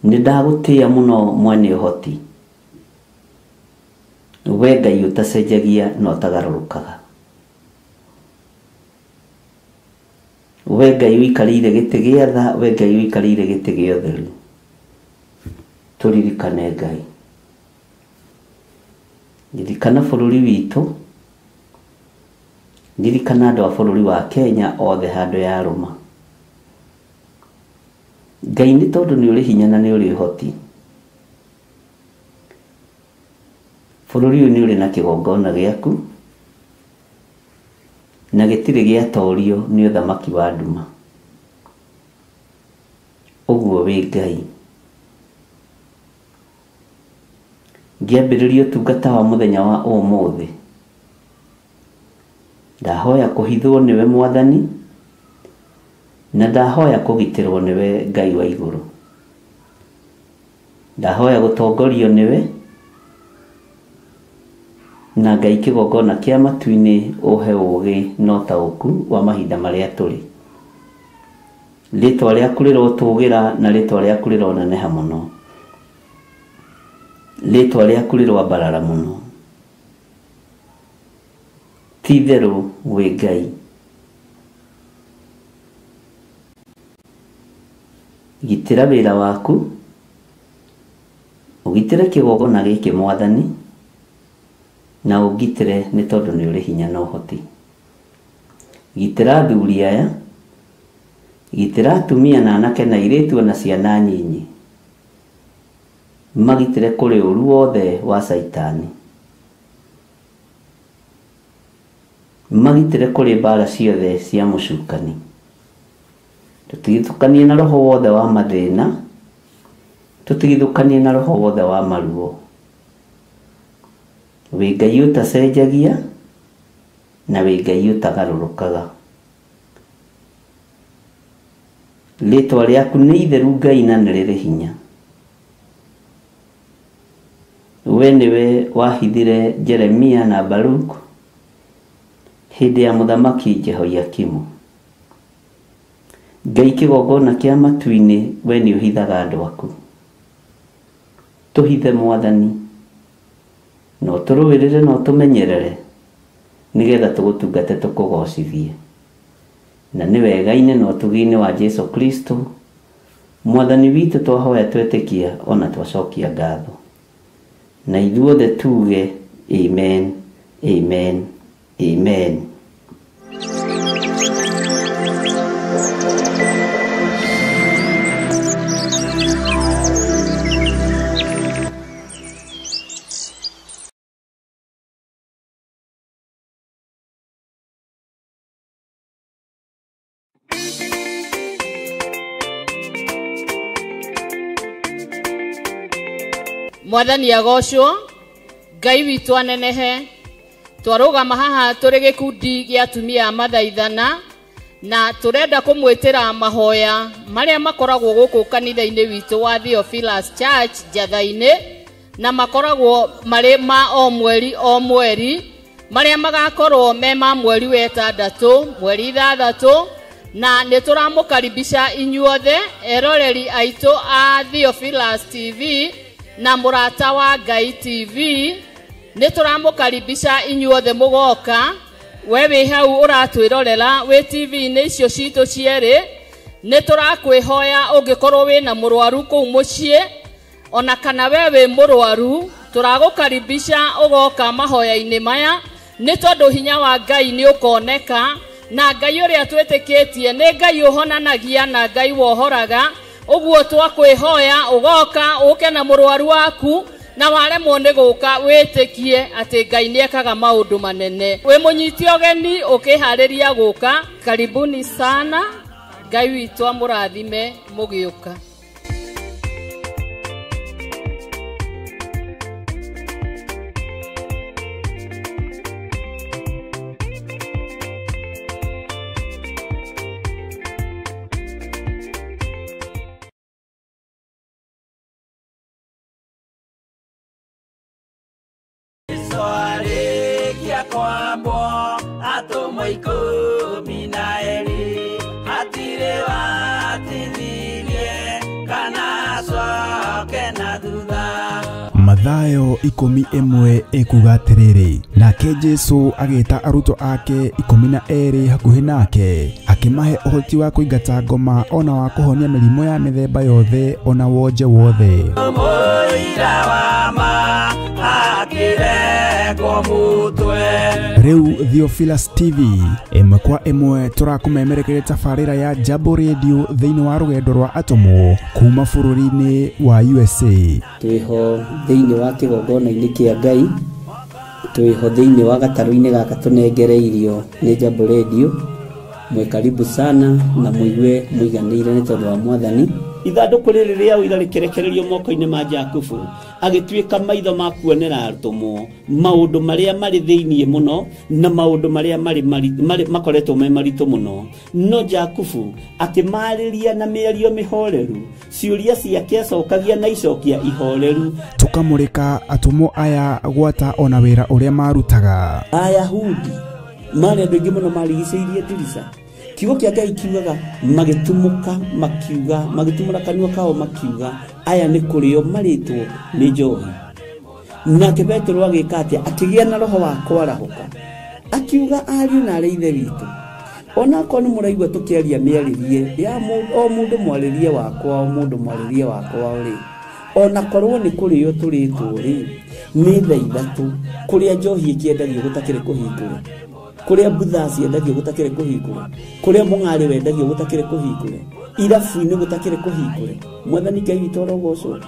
Nĩ ndagũtĩĩa mũno mwene ũhoti. We Ngai ũtacenjagia na ũtagarũrũkaga. We Ngai ũikarĩire gĩtĩ gĩa tha, we Ngai ũikarĩire gĩtĩ gĩa ũtheru. Tũririkane Ngai. Ririkana bũrũri witũ. Ririkana andũ a bũrũri wa Kenya othe handũ ya rũma. Ngai nĩ tondũ nĩ ũrĩ hinya na nĩ ũrĩ ũhoti. Bũrũri ũyũ nĩ ũrĩ na kĩgongona gĩaku na gĩtirĩ gĩatorio nĩ ũthamaki wa nduma. Ũguo wĩ Ngai. Ngĩambĩrĩria ũtungata wa mũthenya wa ũmũthĩ, ndahoya kũhithwo nĩwe Mwathani, na ndahoya kũgitĩrwo nĩwe Ngai wa igũrũ. Ndahoya gũtongorio nĩwe, na Ngai kĩgongona kĩa matu-inĩ ũhe ũũgĩ na ũtaũku wa mahinda marĩa tũrĩ. Rĩtwa rĩaku rĩrotũgĩra na rĩtwa rĩaku rĩroneneha mũno. Rĩtwa rĩaku rĩroambarara mũno. Ti itherũ wĩ Ngai. Gitĩra wĩra waku, ũgitĩre kĩgongona gĩkĩ Mwathani, na ũngitĩre nĩ tondũ nĩ ũrĩ hinya na ũhoti. Gitĩra athuri aya, gitĩra atumia na anake na airĩtu na ciana nyinyi, magitĩre kũrĩ ũru wothe wa Caitani, magitĩre kũrĩ mbara ciothe cia mũcukani. Tũtigithũkanie na roho wothe wa mathĩna, tũtigithũkanie na roho wothe wa maruo. Wĩ Ngai ũtacenjagia na wĩ Ngai ũtagarũrũkaga. Rĩtwa rĩaku nĩ itheru Ngai na nĩ rĩrĩ hinya. We nĩwe wahithire Jeremia na Baruku hĩndĩ ya mũthamaki Jehoiakimu. Ngai kĩgongona kĩa matu-inĩ, we nĩ ũhithaga andũ aku. Tũhithe Mwathani, na ũtũrũĩrĩre na ũtũmenyerere, nĩgetha tũgũtungate tũkũgocithie. Na nĩ wega-inĩ na ũtugi-inĩ wa Jesu Kristo Mwathani witũ twahoya twetĩkia ona twacokia ngatho. Na ithuothe tuge amen, amen, amen. Mwathani agocwo, Ngai witũ anenehe. Twarũgama haha tũrĩ gĩkundi gĩa atumia a mathaithana na tũrenda kũmwĩtĩra mahoya marĩa makoragwo gũkũ kanitha-inĩ witũ wa Theophilus Church Njatha-inĩ, na makoragwo marĩ ma o mweri o mweri, marĩa magakorwo me ma mweri wa ĩtandatũ, mweri ithathatũ, na nĩ tũramũkaribisha inyuothe eroreri aitũ a Theophilus TV na Mũrata wa Ngai TV. Nĩ tũramũkaribisha inyuothe mũgoka. We wĩ hau ũratwĩrorera wĩ TV-inĩ icio citũ cierĩ, nĩ tũrakwĩhoya ũngĩkorwo wĩna mũrwaru kũu mũciĩ, ona kana we wĩ mũrwaru, tũragũkaribisha ũgoka mahoya-inĩ maya, nĩ tondũ hinya wa Ngai nĩ ũkoneka, na Ngai ũrĩa twĩtĩkĩtie nĩ Ngai ũhonanagia na Ngai wohoraga. Ũguo twakwĩhoya ũgoka ũke na mũrwaru waku, na waremwo nĩ gũka wĩtĩkie atĩ Ngai nĩekaga maũndũ manene. Wĩ mũnyiti ũgeni ũkĩharĩria gũka, karibuni sana. Ngai witũ amũrathime mũgĩũka. Mathayo 11 ekuga atĩrĩrĩ, nake Jesu agĩta arutwo ake 12 hakuhĩ nake, akĩmahe ũhoti wa kũingata ngoma ona wa kũhonia mĩrimũ ya mĩthemba yothe ona wonje wothe. Rĩu Theophilus TV ĩmwe kwa ĩmwe tũrakũmemerekeria tabarĩra ya Jambo Radio thĩinĩ wa rũgendo rwa atũmwo kuma bũrũri-inĩ wa USA. Twĩho thĩinĩ wa kĩgongona-inĩ kĩa Ngai, twĩho thĩinĩ wa gatarũ-inĩ gaka tũnengereirio nĩ Jambo Radio. Mwĩ karibu sana na mũigue mũiganĩire nĩ tondũ wa Mwathani. Ithandũkũ rĩrĩ rĩa ũira rĩkĩrekererio moko-inĩ ma Jakubu, agĩtuĩka maitho ma kuonera atũmwo maũndũ marĩa marĩ thĩinĩ mũno na maũndũ marĩa marĩ makoretwo me maritũ mũno. No Jakubu akĩmarĩria na mĩario mĩhoreru, ciũria ciake acokagia na icokia ihoreru. Tũkamũrĩka atũmwo aya gwata ona wĩra ũrĩa marutaga. Ayahudi marĩ andũ aingĩ mũno marigicĩirie ndirica. Kiugo kĩa Ngai kiugaga magĩtumũka makiuga, magĩtumũra kanua kao makiuga, aya nĩ kũrĩo marĩtwo nĩ njohi. Nake Petero agĩka atĩa? Akĩgĩa na roho wa kwarahũka, akiuga ariũ na arĩ ithe witũ, onakorwo nĩ mũraigua tũkĩaria mĩarĩrie ya o mũndũ mwarĩrie wakwa, o mũndũ mwarĩrie wakwa rĩ, onakorwo nĩ kũrĩo tũrĩtwo rĩ, nĩ thaa ithatũ kũrĩa njohi ĩkĩendagio gũtakĩrĩ kũhingũre. Kũrĩa mbutha ciendagio gũtakĩrĩ kũhingũre, kũrĩa mũng'arĩ wendagio gũtakĩrĩ kũhingũre, irabu-inĩ gũtakĩrĩ kũhingũre. Mwathani Ngai witũ arogocwo.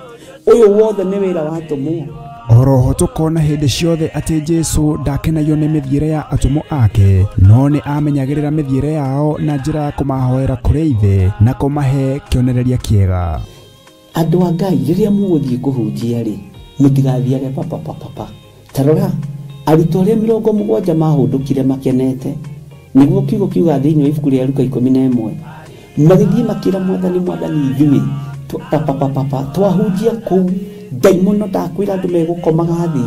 Ũyũ wothe nĩ wĩra wa atũmwo. Oroho tũkona hĩndĩ ciothe atĩ Jesu ndakenagio nĩ mĩthiĩre ya atũmwo ake, no nĩ amenyagĩrĩra mĩthiĩre yao na njĩra ya kũmahoera kũrĩ Ithe na kũmahe kĩonereria kĩega. Andũ a Ngai, rĩrĩa mũgũthiĩ kũhunjia rĩ, mũtigathiage papapapapa. Ta rora, arutwo arĩa 70 mahũndũkire makenete, nĩguo kiugo kiuga thĩinĩ wa ibuku rĩa Luka 11, magĩthiĩ makĩra Mwathani, Mwathani ithuĩ papapapapa twahunjia kũu ndaimono ndakwĩra andũ megũkomaga thĩ,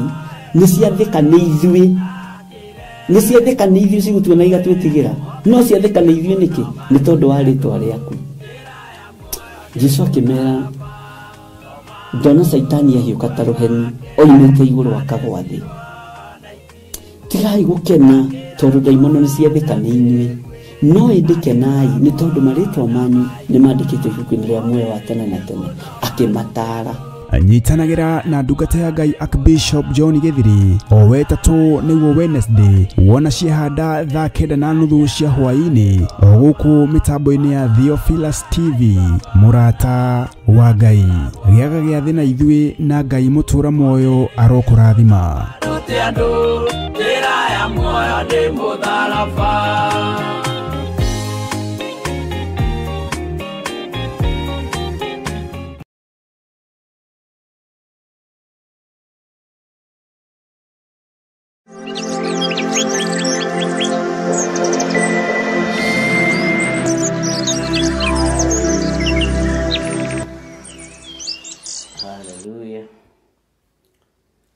nĩ ciathĩka nĩ ithuĩ, nĩ ciathĩka nĩ ithuĩ cigũtuona igatwĩtigĩra, no ciathĩka nĩ ithuĩ nĩkĩ? Nĩ tondũ wa rĩtwa rĩaku. Jesu akĩmera, ndona Caitani ahiũka ta rũheni oimĩte igũrũ akagwa thĩ. Tigai gũkena tondũ ndaimono nĩ ciathĩka nĩ inyuĩ, no ĩndĩ kenai nĩ tondũ marĩtwa manyu nĩ mandĩkĩtwo ibuku-inĩ rĩa muoyo wa tene na tene. Akĩmataara. Nyitanagĩra na ndungata ya Ngai Archbishop John Gĩthiri o wetatũ nĩguo Wednesday, wona ciehanda thaa 9:30 cia hwaĩ-inĩ, o gũkũ mĩtambo-inĩ ya Theophilus TV. Mũrata wa Ngai, gĩaga gĩathĩ na ithuĩ, na Ngai mũtũra muoyo arokũrathima. Njĩra ya muoyo nĩ mũtharaba. Hallelujah.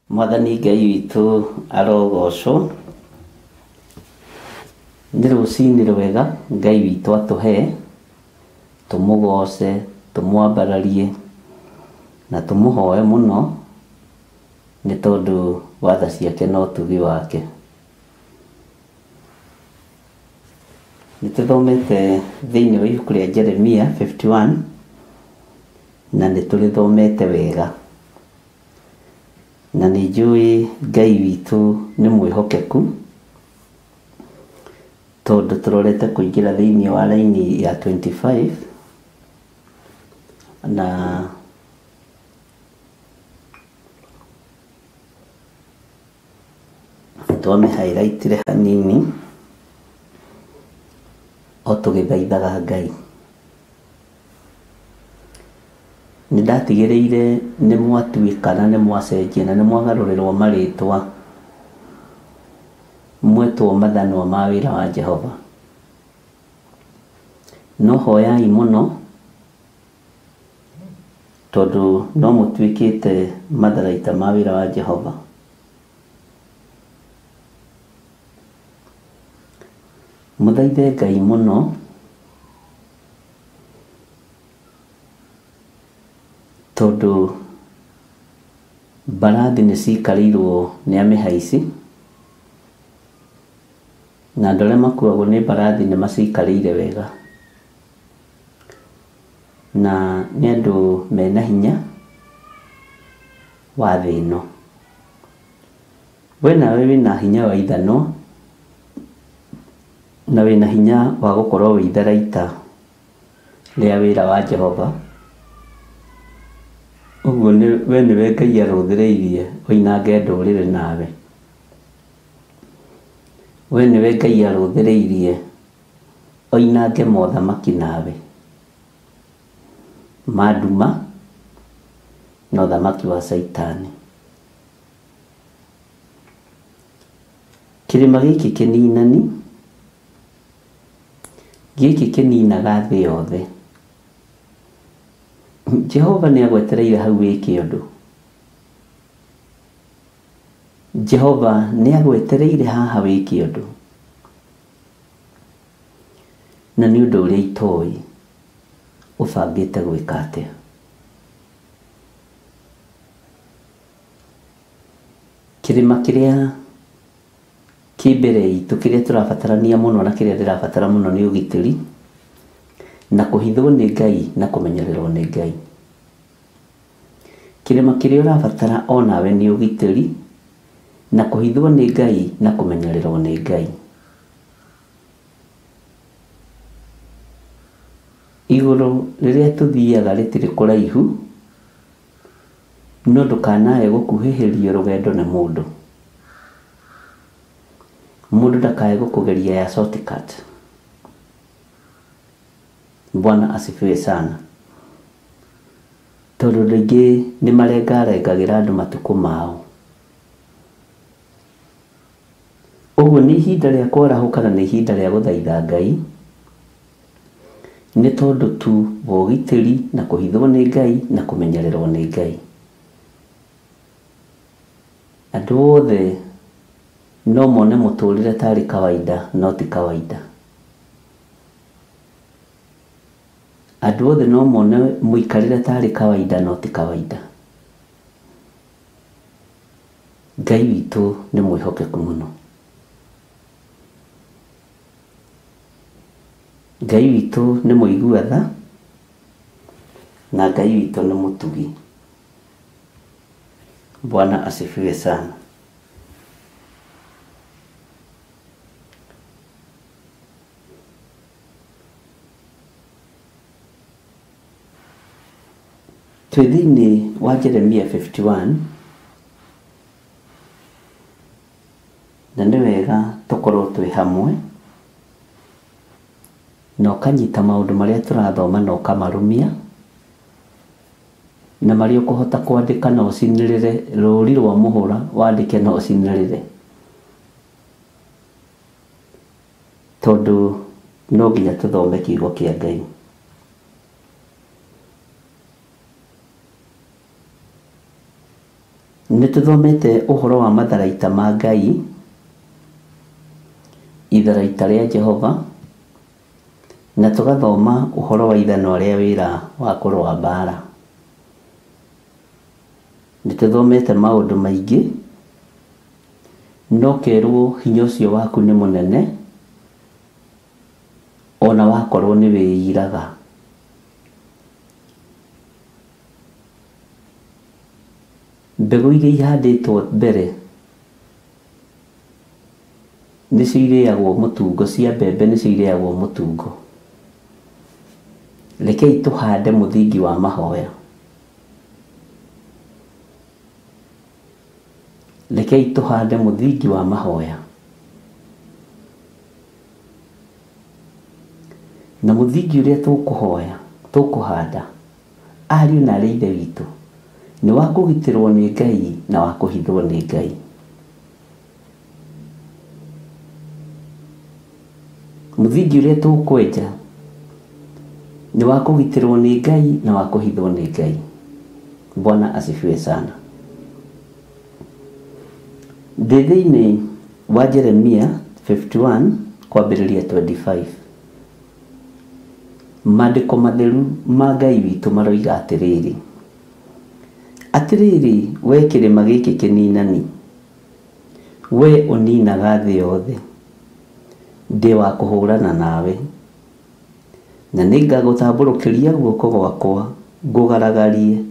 Mwathani Ngai witũ arogocwo. Nĩ rũcinĩ rwega Ngai witũ atũhe, tũmũgoce, tũmwambararie na tũmũhoe mũno nĩ tondũ wa tha ciake na ũtugi wake. Nĩ tũthomete thĩinĩ wa ibuku rĩa Jeremia 51 na nĩ tũrĩthomete wega, na nĩ njũĩ Ngai witũ nĩ mwĩhokeku tondũ tũrorete kũingĩra thĩinĩ wa raini ya 25 na twamĩ-highlightire hanini o tũgĩthaithaga Ngai. Nĩ ndatigĩrĩire nĩ mwatuĩka na nĩ mwacenjia na nĩ mwagarũrĩrwo marĩtwa, mwetwo mathanwa ma wĩra wa Jehova. No hoyai mũno tondũ no mũtuĩkĩte matharaita ma wĩra wa Jehova. Mũthaithe Ngai mũno tondũ mbarathi nĩ cikarĩirwo nĩ amĩhaici, na andũ arĩa makuagwo nĩ mbarathi nĩ macikarĩire wega, na nĩ andũ mena hinya wa thĩ ĩno. We nawe wĩna hinya wa ithanwa na wĩna hinya wa gũkorwo wĩ itharaita rĩa wĩra wa Jehova. Ũguo we nĩwe Ngai arũthĩrĩirie oinange ndũrĩrĩ nawe. We nĩwe Ngai arũthĩrĩirie oinange mothamaki nawe, ma nduma na ũthamaki wa Caitani. Kĩrĩma gĩkĩ kĩninani, gĩkĩ kĩninaga thĩ yothe. Jehova nĩ agwetereire hau wĩke ũndũ. Jehova nĩ agwetereire haha wĩke ũndũ, na nĩ ũndũ ũrĩa itoĩ ũbangĩte gwĩka atĩa. Kĩrĩma kĩrĩa kĩ mbere itũ, kĩrĩa tũrabatarania mũno na kĩrĩa ndĩrabatara mũno nĩ ũgitĩri na kũhithwo nĩ Ngai na kũmenyererwo nĩ Ngai. Kĩrĩma kĩrĩa ũrabatara onawe nĩ ũgitĩri na kũhithwo nĩ Ngai na kũmenyererwo nĩ Ngai. Igũrũ rĩrĩa tũthiaga rĩtirĩ kũraihu, no ndũkanae gũkuhĩhĩrio rũgendo nĩ mũndũ. Mũndũ ndakae gũkũgeria ya shortcut. Bwana asifiwe sana. Tondũ andũ aingĩ nĩ marengarengagĩra andũ matukũ mao. Ũguo nĩ ihinda rĩa kwarahũka na nĩ ihinda rĩa gũthaitha Ngai, nĩ tondũ tu wa ũgitĩri na kũhithwo nĩ Ngai na kũmenyererwo nĩ Ngai. Andũ othe no mone mũtũrĩre tarĩ kawaida no ti kawaida. Andũ othe no mone mũikarĩre tarĩ kawaida no ti kawaida. Ngai witũ nĩ mwĩhokeku mũno. Ngai witũ nĩ mũigua tha na Ngai witũ nĩ mũtugi. Bwana asifiwe sana. Twĩ thĩinĩ wa Jeremia 51 na nĩ wega tũkorwo twĩ hamwe na ũkanyita maũndũ marĩa tũrathoma na ũkamarũmia na marĩa ũkũhota kwandĩka na ũcinĩrĩre rũri rwa mũhũra wandĩke na ũcinĩrĩre, tondũ no nginya tũthome kiugo kĩa Ngai. Nĩ tũthomete ũhoro wa matharaita ma Ngai, itharaita rĩa Jehova, na tũgathoma ũhoro wa ithanwa rĩa wĩra wa kũrũa mbara. Nĩ tũthomete maũndũ maingĩ, no kerwo hinya ũcio waku nĩ mũnene ona wakorwo nĩ wĩiraga. Mbegũ iria ihandĩtwo mbere nĩcio irĩagwo mũtungo, cia mbembe nĩcio irĩagwo mũtungo. Rekei tũhande mũthingi wa mahoya. Rekei tũhande mũthingi wa mahoya. Na mũthingi ũrĩa tũkũhoya, tũkũhanda, ariũ na arĩ ithe witũ, nĩ wa kũgitĩrwo nĩ Ngai na wa kũhithwo nĩ Ngai. Mũthingi ũrĩa tũkwenja nĩ wa kũgitĩrwo nĩ Ngai na wa kũhithwo nĩ Ngai. Bwana asifiwe sana. Ndĩ thĩinĩ wa Jeremia 51 kwambĩrĩria 25. Maandĩko matheru ma Ngai witũ maroiga atĩrĩrĩ, atĩrĩrĩ we kĩrĩma gĩkĩ kĩninani, we ũninaga thĩ yothe, ndĩ wa kũhũrana nawe, na nĩngagũtambũrũkĩria guoko gwakwa ngũgaragarie,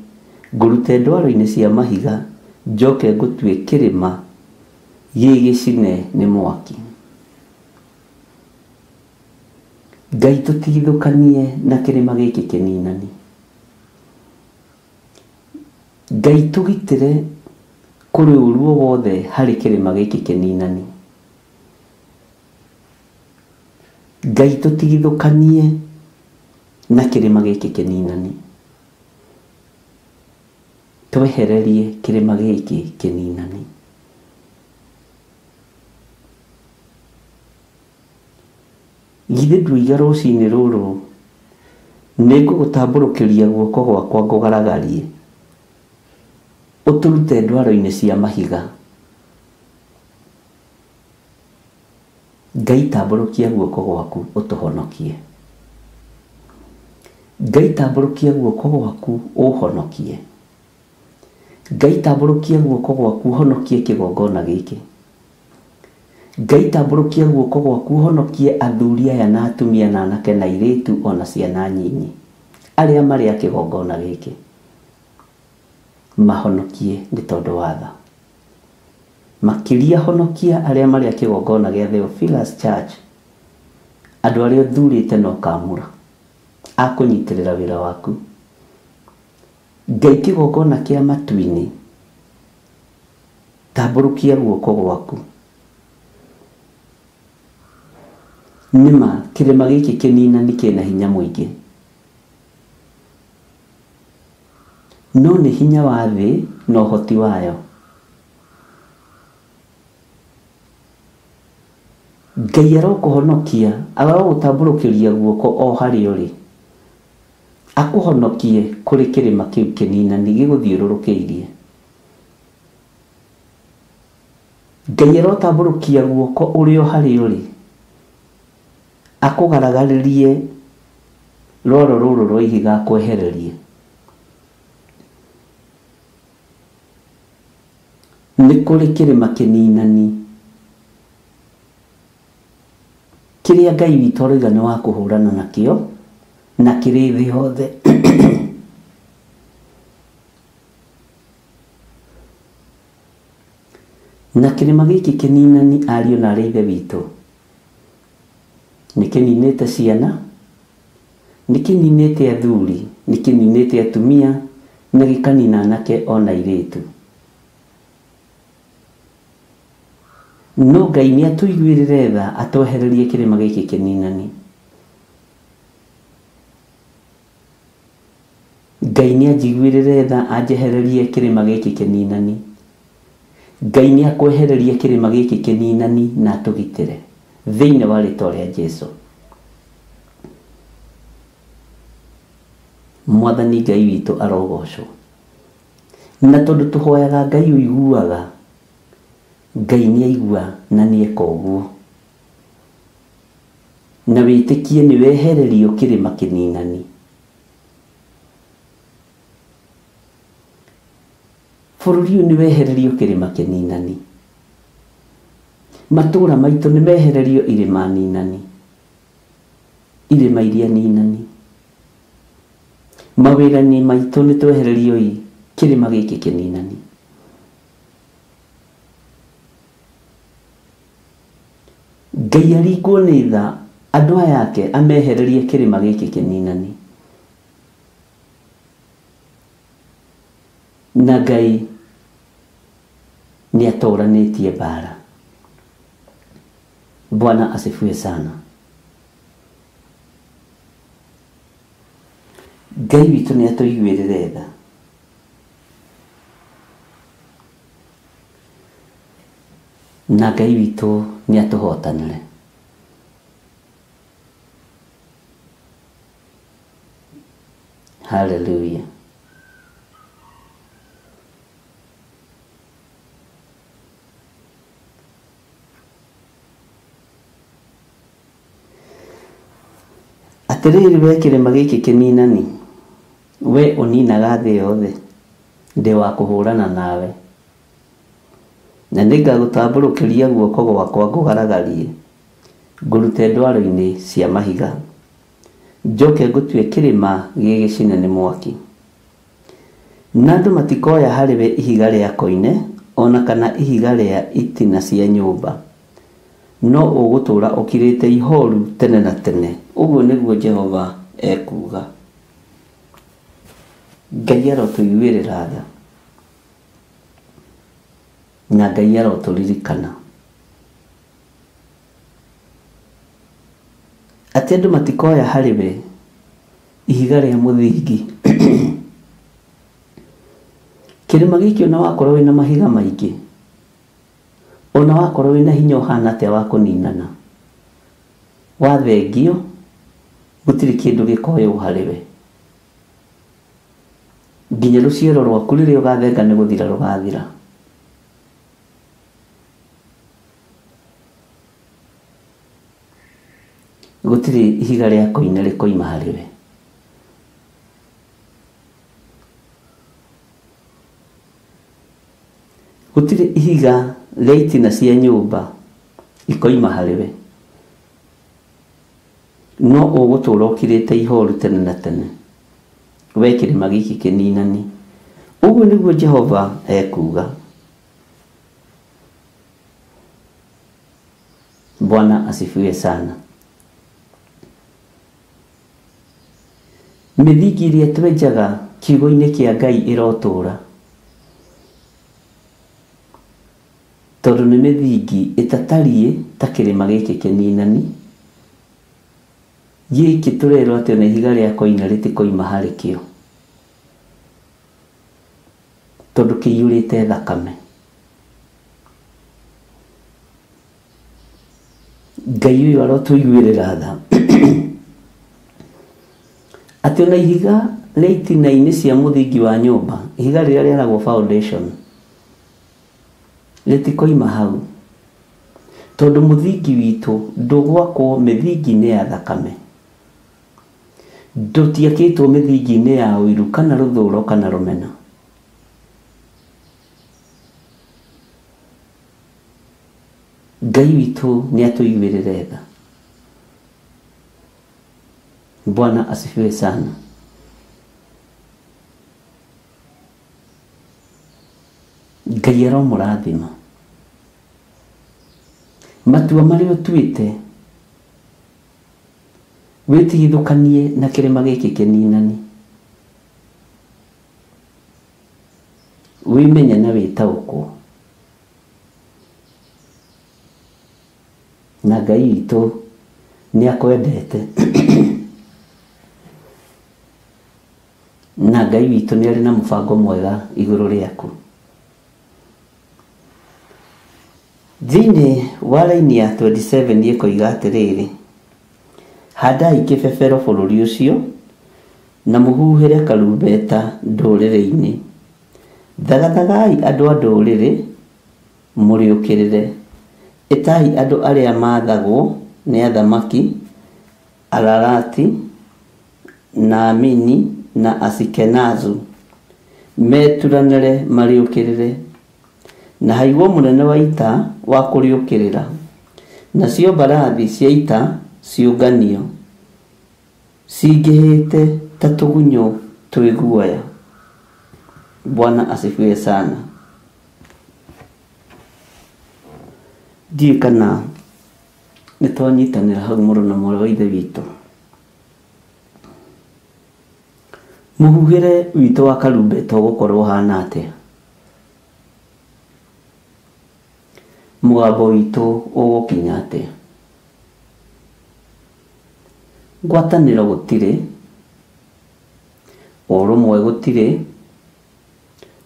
ngũrute ndwaro-inĩ cia mahiga, njoke ngũtue kĩrĩma gĩgĩcine nĩ mwaki. Ngai tũtigithũkanie na kĩrĩma gĩkĩ kĩninani. Ngai tũgitĩre kũrĩ ũru o wothe harĩ kĩrĩma gĩkĩ kĩninani. Ngai tũtigithũkanie na kĩrĩma gĩkĩ kĩninani. Twehererie kĩrĩma gĩkĩ kĩninani. Githĩ nduiga rũcinĩ rũrũ nĩngũgũtambũrũkĩria guoko gwakwa ngũgaragarie, ũtũrute ndwaro-inĩ cia mahiga. Ngai tambũrũkia guoko gwaku ũtũhonokie. Ngai tambũrũkia guoko gwaku ũhonokie. Ngai tambũrũkia guoko gwaku ũhonokie kĩgongona gĩkĩ. Ngai tambũrũkia guoko gwaku ũhonokie athuri aya na atumia na anake na airĩtu ona ciana nyinyi arĩa marĩ a kĩgongona gĩkĩ, mahonokie nĩ tondũ wa tha. Makĩria honokia arĩa marĩ a kĩgongona gĩa Theophilus Church, andũ arĩa ũthurĩte na ũkamũra. A kũnyitĩrĩra wĩra waku. Ngai kĩgongona kĩa matu-inĩ, tambũrũkia guoko gwaku. Nĩma kĩrĩma gĩkĩ kĩninani kĩna hinya mũingĩ, no nĩ hinya wa thĩ na ũhoti wayo. Ngai arokũhonokia, arogũtambũrũkĩria guoko o harĩa ũrĩ, akũhonokie kũrĩ kĩrĩma kĩu kĩninani gĩgũthiũrũrũkĩirie. Ngai arotambũrũkia guoko ũrĩ o harĩa ũrĩ, akũgaragarĩrie rwaro rũrũ rwa ihiga akwehererie. Nĩ kũrĩ kĩrĩma kĩninani kĩrĩa Ngai witũ aroiga nĩ wa kũhũrana nakĩo na kĩrĩ thĩ yothe. Na kĩrĩma gĩkĩ kĩninani, ariũ na arĩ ithe witũ, nĩ kĩninĩte ciana, nĩ kĩninĩte athuri, nĩ kĩninĩte atumia, na gĩkanina anake ona airĩtu. No Ngai nĩ atũiguĩrĩre tha, atwehererie kĩrĩma gĩkĩ kĩninani. Ngai nĩ anjiguĩrĩre tha, anjehererie kĩrĩma gĩkĩ kĩninani. Ngai nĩ akwehererie kĩrĩma gĩkĩ kĩninani na atũgitĩre thĩinĩ wa rĩtwa rĩa Jesũ. Mwathani Ngai witũ arogocwo. Na tondũ tũhoyaga Ngai ũiguaga, Ngai nĩ aigua na nĩ eka ũguo. Na wĩtĩkie nĩ wehererio kĩrĩma kĩninani. Bũrũri ũyũ nĩ wehererio kĩrĩma kĩninani. Matũũra maitũ nĩ mehererio irĩma ninani, irĩma iria ninani. Mawĩra-inĩ maitũ nĩ twehererio kĩrĩma gĩkĩ kĩninani. Ngai aringwo nĩ tha, andũ aya ake amehererie kĩrĩma gĩkĩ kĩninani. Na Ngai nĩ atoranĩtie mbara. Bwana asifiwe sana. Ngai witũ nĩ atũiguĩrĩre tha. Na Ngai witũ nĩ atũhotanĩre. Hallelujah. Atĩrĩrĩ we kĩrĩma gĩkĩ kĩninani, we ũninaga thĩ yothe, ndĩ wa kũhũrana nawe. Na nĩngagũtambũrũkĩria guoko gwakwa ngũgaragarie, ngũrute ndwaro-inĩ cia mahiga, njoke ngũtue kĩrĩma gĩgĩcine nĩ mwaki. Na andũ matikoya harĩ we ihiga rĩa koine, ona kana ihiga rĩa itina cia nyũmba, no ũgũtũũra ũkirĩte ihoru tene na tene. Ũguo nĩguo Jehova ekuuga. Ngai arotũiguĩrĩra tha, na Ngai arotũririkana atĩ andũ matikoya harĩ we ihiga rĩa mũthingi. Kĩrĩma gĩkĩ ona wakorwo wĩna mahiga maingĩ, ona wakorwo wĩna hinya ũhana atĩa wa kũninana, wathengio gũtirĩ kĩndũ gĩkoywo harĩ we. Nginya rũciaro rwaku rĩrĩa ũgathenga nĩ gũthira rũgathira. Gũtirĩ ihiga rĩa koine rĩkoima harĩ we. Gũtirĩ ihiga rĩa itina cia nyũmba ikoima harĩ we. No ũgũtũũra ũkirĩte ihoru tene na tene, we kĩrĩma gĩkĩ kĩninani. Ũguo nĩguo Jehova ekuuga. Bwana asifiwe sana. Mĩthingi ĩrĩa twenjaga kiugo-inĩ kĩa Ngai ĩrotũra, tondũ nĩ mĩthingi ĩtatariĩ ta kĩrĩma gĩkĩ kĩninani. Gĩkĩ tũrerwo atĩ ona ihiga rĩa koina rĩtikoima harĩ kĩo, tondũ kĩiyũrĩte thakame. Ngai ũyũ arotũiguĩrĩra tha atĩ ona ihiga rĩa itina-inĩ cia mũthingi wa nyũmba, ihiga rĩrĩa rĩaragwo foundation, rĩtikoima hau, tondũ mũthingi witũ ndũgwakwo mĩthingi-inĩ ya thakame, ndũtiakĩtwo mĩthingi-inĩ ya ũiru kana rũthũro kana rũmena. Ngai witũ nĩ atũiguĩrĩre tha. Bwana asifiwe sana. Ngai aromũrathima. Matua marĩa ũtuĩte wĩtigithũkanie na kĩrĩma gĩkĩ kĩninani, wĩmenye na wĩtaũkwo, na Ngai witũ nĩ akwendete na Ngai witũ nĩ arĩ na mũbango mwega igũrũ rĩaku. Thĩinĩ wa raini ya 27 ĩkoiga atĩrĩrĩ, handai kĩbebero bũrũri ũcio na mũhuhĩre karumbeta ndũrĩrĩ-inĩ, thagathagai andũ a ndũrĩrĩ mũrĩũkĩrĩre, ĩtai andũ arĩa maathagwo nĩ athamaki, Ararati na Amini na Asikenazu, meturanĩre marĩũkĩrĩre, na haigwo mũnene wa ita wa kũrĩũkĩrĩra, nacio mbarathi cia ita ciũnganio cingĩhĩte ta tũgunyũ twĩ guoya. Bwana asifiwe sana. Ndiũĩ kana nĩ twanyitanĩra hau mũrũ na mwarĩ wa Ithe witũ. Mũhuhĩre witũ wa karumbeta ũgũkorwo ũhana atĩa? Mũgambo witũ ũgũkinya atĩa? Ngwatanĩro gũtirĩ, ũrũmwe gũtirĩ,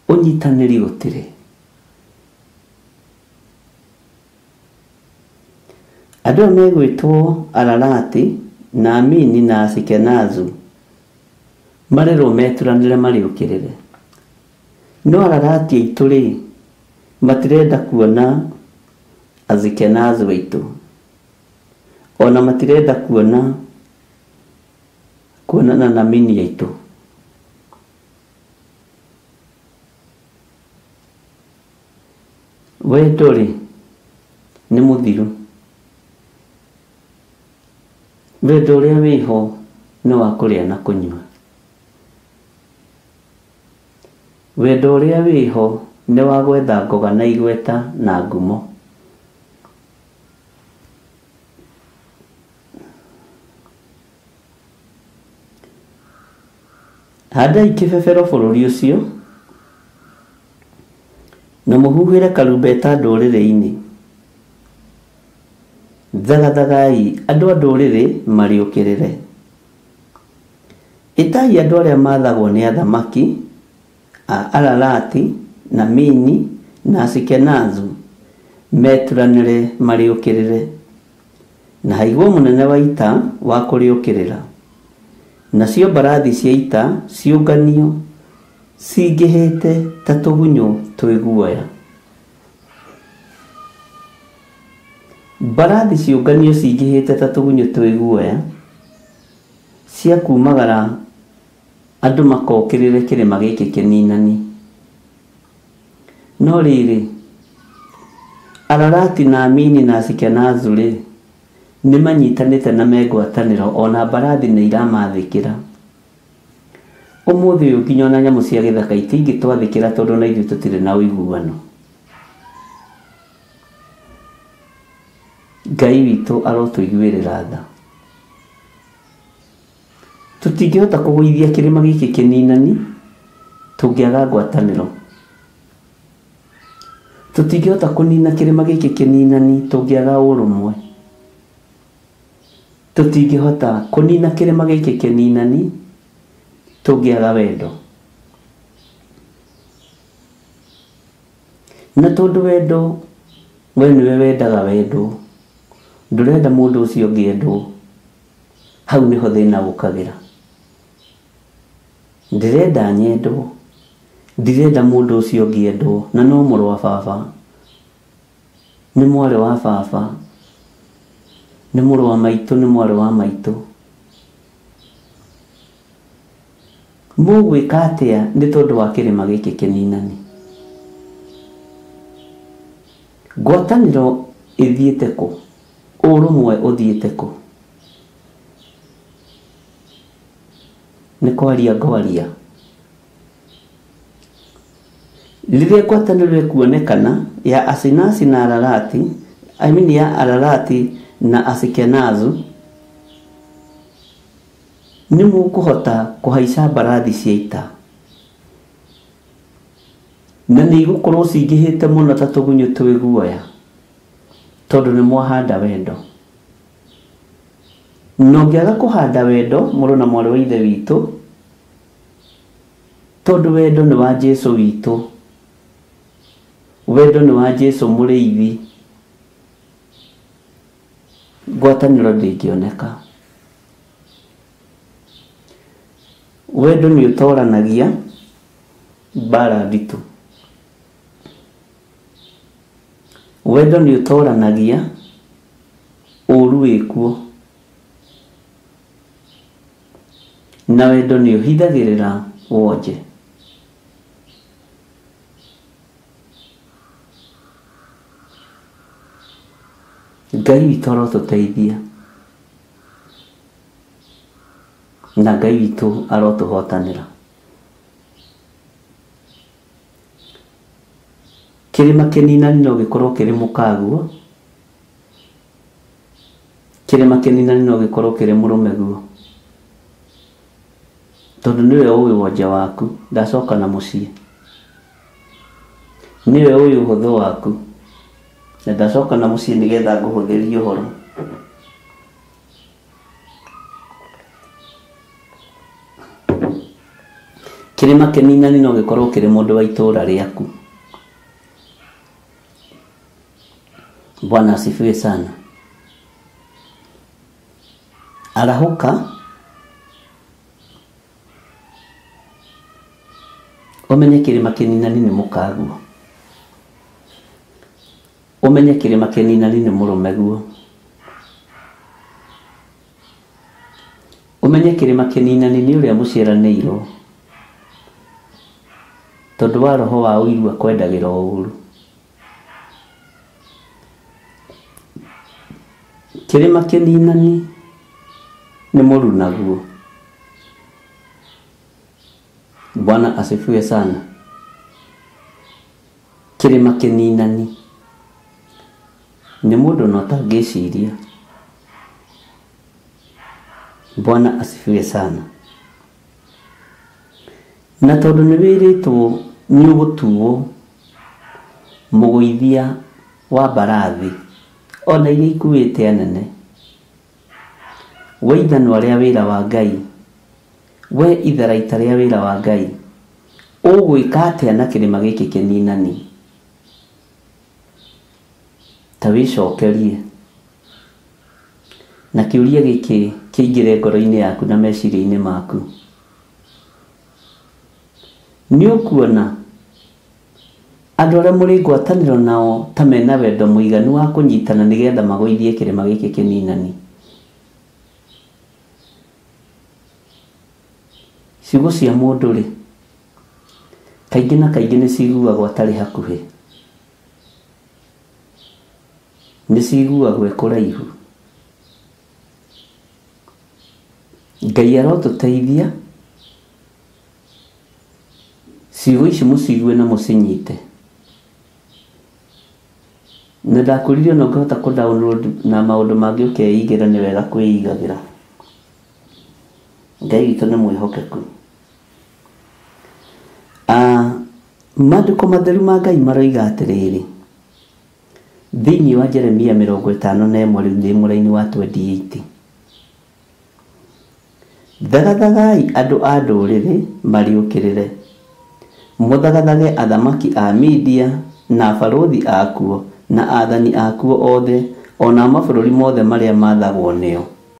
ũnyitanĩri gũtirĩ. Andũ aya megwĩtwo Ararati na Amini na Asikenazu marerwo meturanĩre marĩũkĩrĩre, no Ararati aitũ rĩ, matirenda kuona Asikenazu aitũ, ona matirenda kuona kuonana na Amini aitũ. Wendo rĩ nĩ mũthiru, wendo ũrĩa wĩho nĩ wa kũrĩa na kũnyua, wendo ũrĩa wĩho nĩ wa gwetha ngoga na igweta na ngumo. Handai kĩbebero bũrũri ũcio na mũhuhĩre karumbeta ndũrĩrĩ-inĩ, thagathagai andũ a ndũrĩrĩ marĩũkĩrĩre, ĩtai andũ arĩa maathagwo nĩ athamaki a Ararati na Mini na Asikenazu meturanĩre marĩũkĩrĩre, na haigwo mũnene wa ita wa kũrĩũkĩrĩra, nacio mbarathi cia ita ciũnganio cingĩhĩte ta tũgunyũ twĩ guoya. Mbarathi ciũnganio cingĩhĩte ta tũgunyũ twĩ guoya, cia kumagara andũ makokĩrĩre kĩrĩma gĩkĩ kĩninani. No rĩrĩ, Ararati na Amini na Asikenazu rĩ, nĩ manyitanĩte na mengwatanĩro, ona mbarathi nĩ iramathĩkĩra. Ũmũthĩ ũyũ nginya ona nyamũ cia gĩthaka itingĩtwathĩkĩra tondũ na ithuĩ tũtirĩ na ũiguano. Ngai witũ arotũiguĩrĩra tha. Tũtingĩhota kũgũithia kĩrĩma gĩkĩ kĩninani tũngĩaga ngwatanĩro. Tũtingĩhota kũnina kĩrĩma gĩkĩ kĩninani tũngĩaga ũrũmwe. Tũtingĩhota kũnina kĩrĩma gĩkĩ kĩninani tũngĩaga wendo. Na tondũ wendo we nĩwe wendaga wendo, ndũrenda mũndũ ũcio ũngĩ endwo, hau nĩho thĩna ũkagĩra. Ndĩrenda nyendwo, ndirenda mũndũ ũcio ũngĩ endwo, na no mũrũ wa baba, nĩ mwarĩ wa baba, nĩ mũrũ wa maitũ, nĩ mwarĩ wa maitũ. Mũgwĩka atĩa nĩ tondũ wa kĩrĩma gĩkĩ kĩninani? Ngwatanĩro ĩthiĩte kũ? Ũrũmwe ũthiĩte kũ? Nĩ kwaria ngwaria. Rĩrĩa ngwatanĩro ĩkuonekana ya Asinasi na Ararati, I mean ya Ararati na Asikenazu, nĩ mũkũhota kũhaica mbarathi cia ita, na nĩ igũkorwo cingĩhĩte mũno ta tũgunyũ twĩ guoya, tondũ nĩ mwahanda wendo. Na ũngĩaga kũhanda wendo, mũrũ na mwarĩ wa ithe witũ, tondũ wendo nĩ wa Jesũ witũ, wendo nĩ wa Jesũ mũrĩithi, ngwatanĩro ndĩngĩoneka. Wendo nĩ ũtoranagia mbara nditũ. Wendo nĩ ũtoranagia ũru wĩkuo, na wendo nĩ ũhithagĩrĩra wonje. Ngai witũ arotũteithia, na Ngai witũ arotũhotanĩra. Kĩrĩma kĩninani no gĩkorwo kĩrĩ mũkaguo, kĩrĩma kĩninani no gĩkorwo kĩrĩ mũrũmeguo, tondũ nĩwe ũĩ wonje waku, ndacoka na mũciĩ, nĩwe ũĩ ũhũthũ waku, na ndacoka na mũciĩ nĩgetha ngũhũthĩrie ũhoro. Kĩrĩma kĩninani no gĩkorwo kĩrĩ mũndũ wa itũũra rĩaku. Bwana asifiwe sana. Arahũka ũmenye kĩrĩma kĩninani nĩ mũkaguo, ũmenye kĩrĩma kĩninani nĩ mũrũmeguo, ũmenye kĩrĩma kĩninani nĩ ũrĩa mũciaranĩirwo, tondũ wa roho wa ũiru akwendagĩra ũũru. Kĩrĩma kĩninani nĩ mũrunaguo. Bwana asifiwe sana. Kĩrĩma kĩninani nĩ mũndũ na ũtangĩciria. Bwana asifiwe sana. Na tondũ nĩ wĩrĩtwo nĩ ũgũtuo mũgũithia wa mbarathi ona iria ikuĩte anene, we ithanwa rĩa wĩra wa Ngai, we itharaita rĩa wĩra wa Ngai, ũgwĩka atĩa na kĩrĩma gĩkĩ kĩninani? Ta wĩcokerie na kĩũria gĩkĩ kĩingĩre ngoro-inĩ yaku na meciria-inĩ maku. Nĩ ũkuona andũ arĩa mũrĩ ngwatanĩro nao ta mena wendo mũiganu wa kũnyitana nĩgetha magũithie kĩrĩma gĩkĩ kĩninani? Ciugo cia mũndũ rĩ, kaingĩ na kaingĩ nĩ ciguagwo atarĩ hakuhĩ, nĩ ciguagwo e kũraihu. Ngai arotũteithia ciugo ici mũcigue na mũcinyite. Na ndakwĩrire ona ũngĩhota kũ download na maũndũ mangĩ ũkeigĩra, nĩ wega kwĩigagĩra. Ngai witũ nĩ mwĩhokeku. Maandĩko matheru ma Ngai maroiga atĩrĩrĩ, thĩinĩ wa Jeremia 51 rĩu ndĩ mũraini wa 28, thagathagai andũ a ndũrĩrĩ mariũkĩrĩre, mũthagathage athamaki a Media na abarũthi akuo na athani akuo othe, o na mabũrũri mothe marĩa maathagwo nĩo.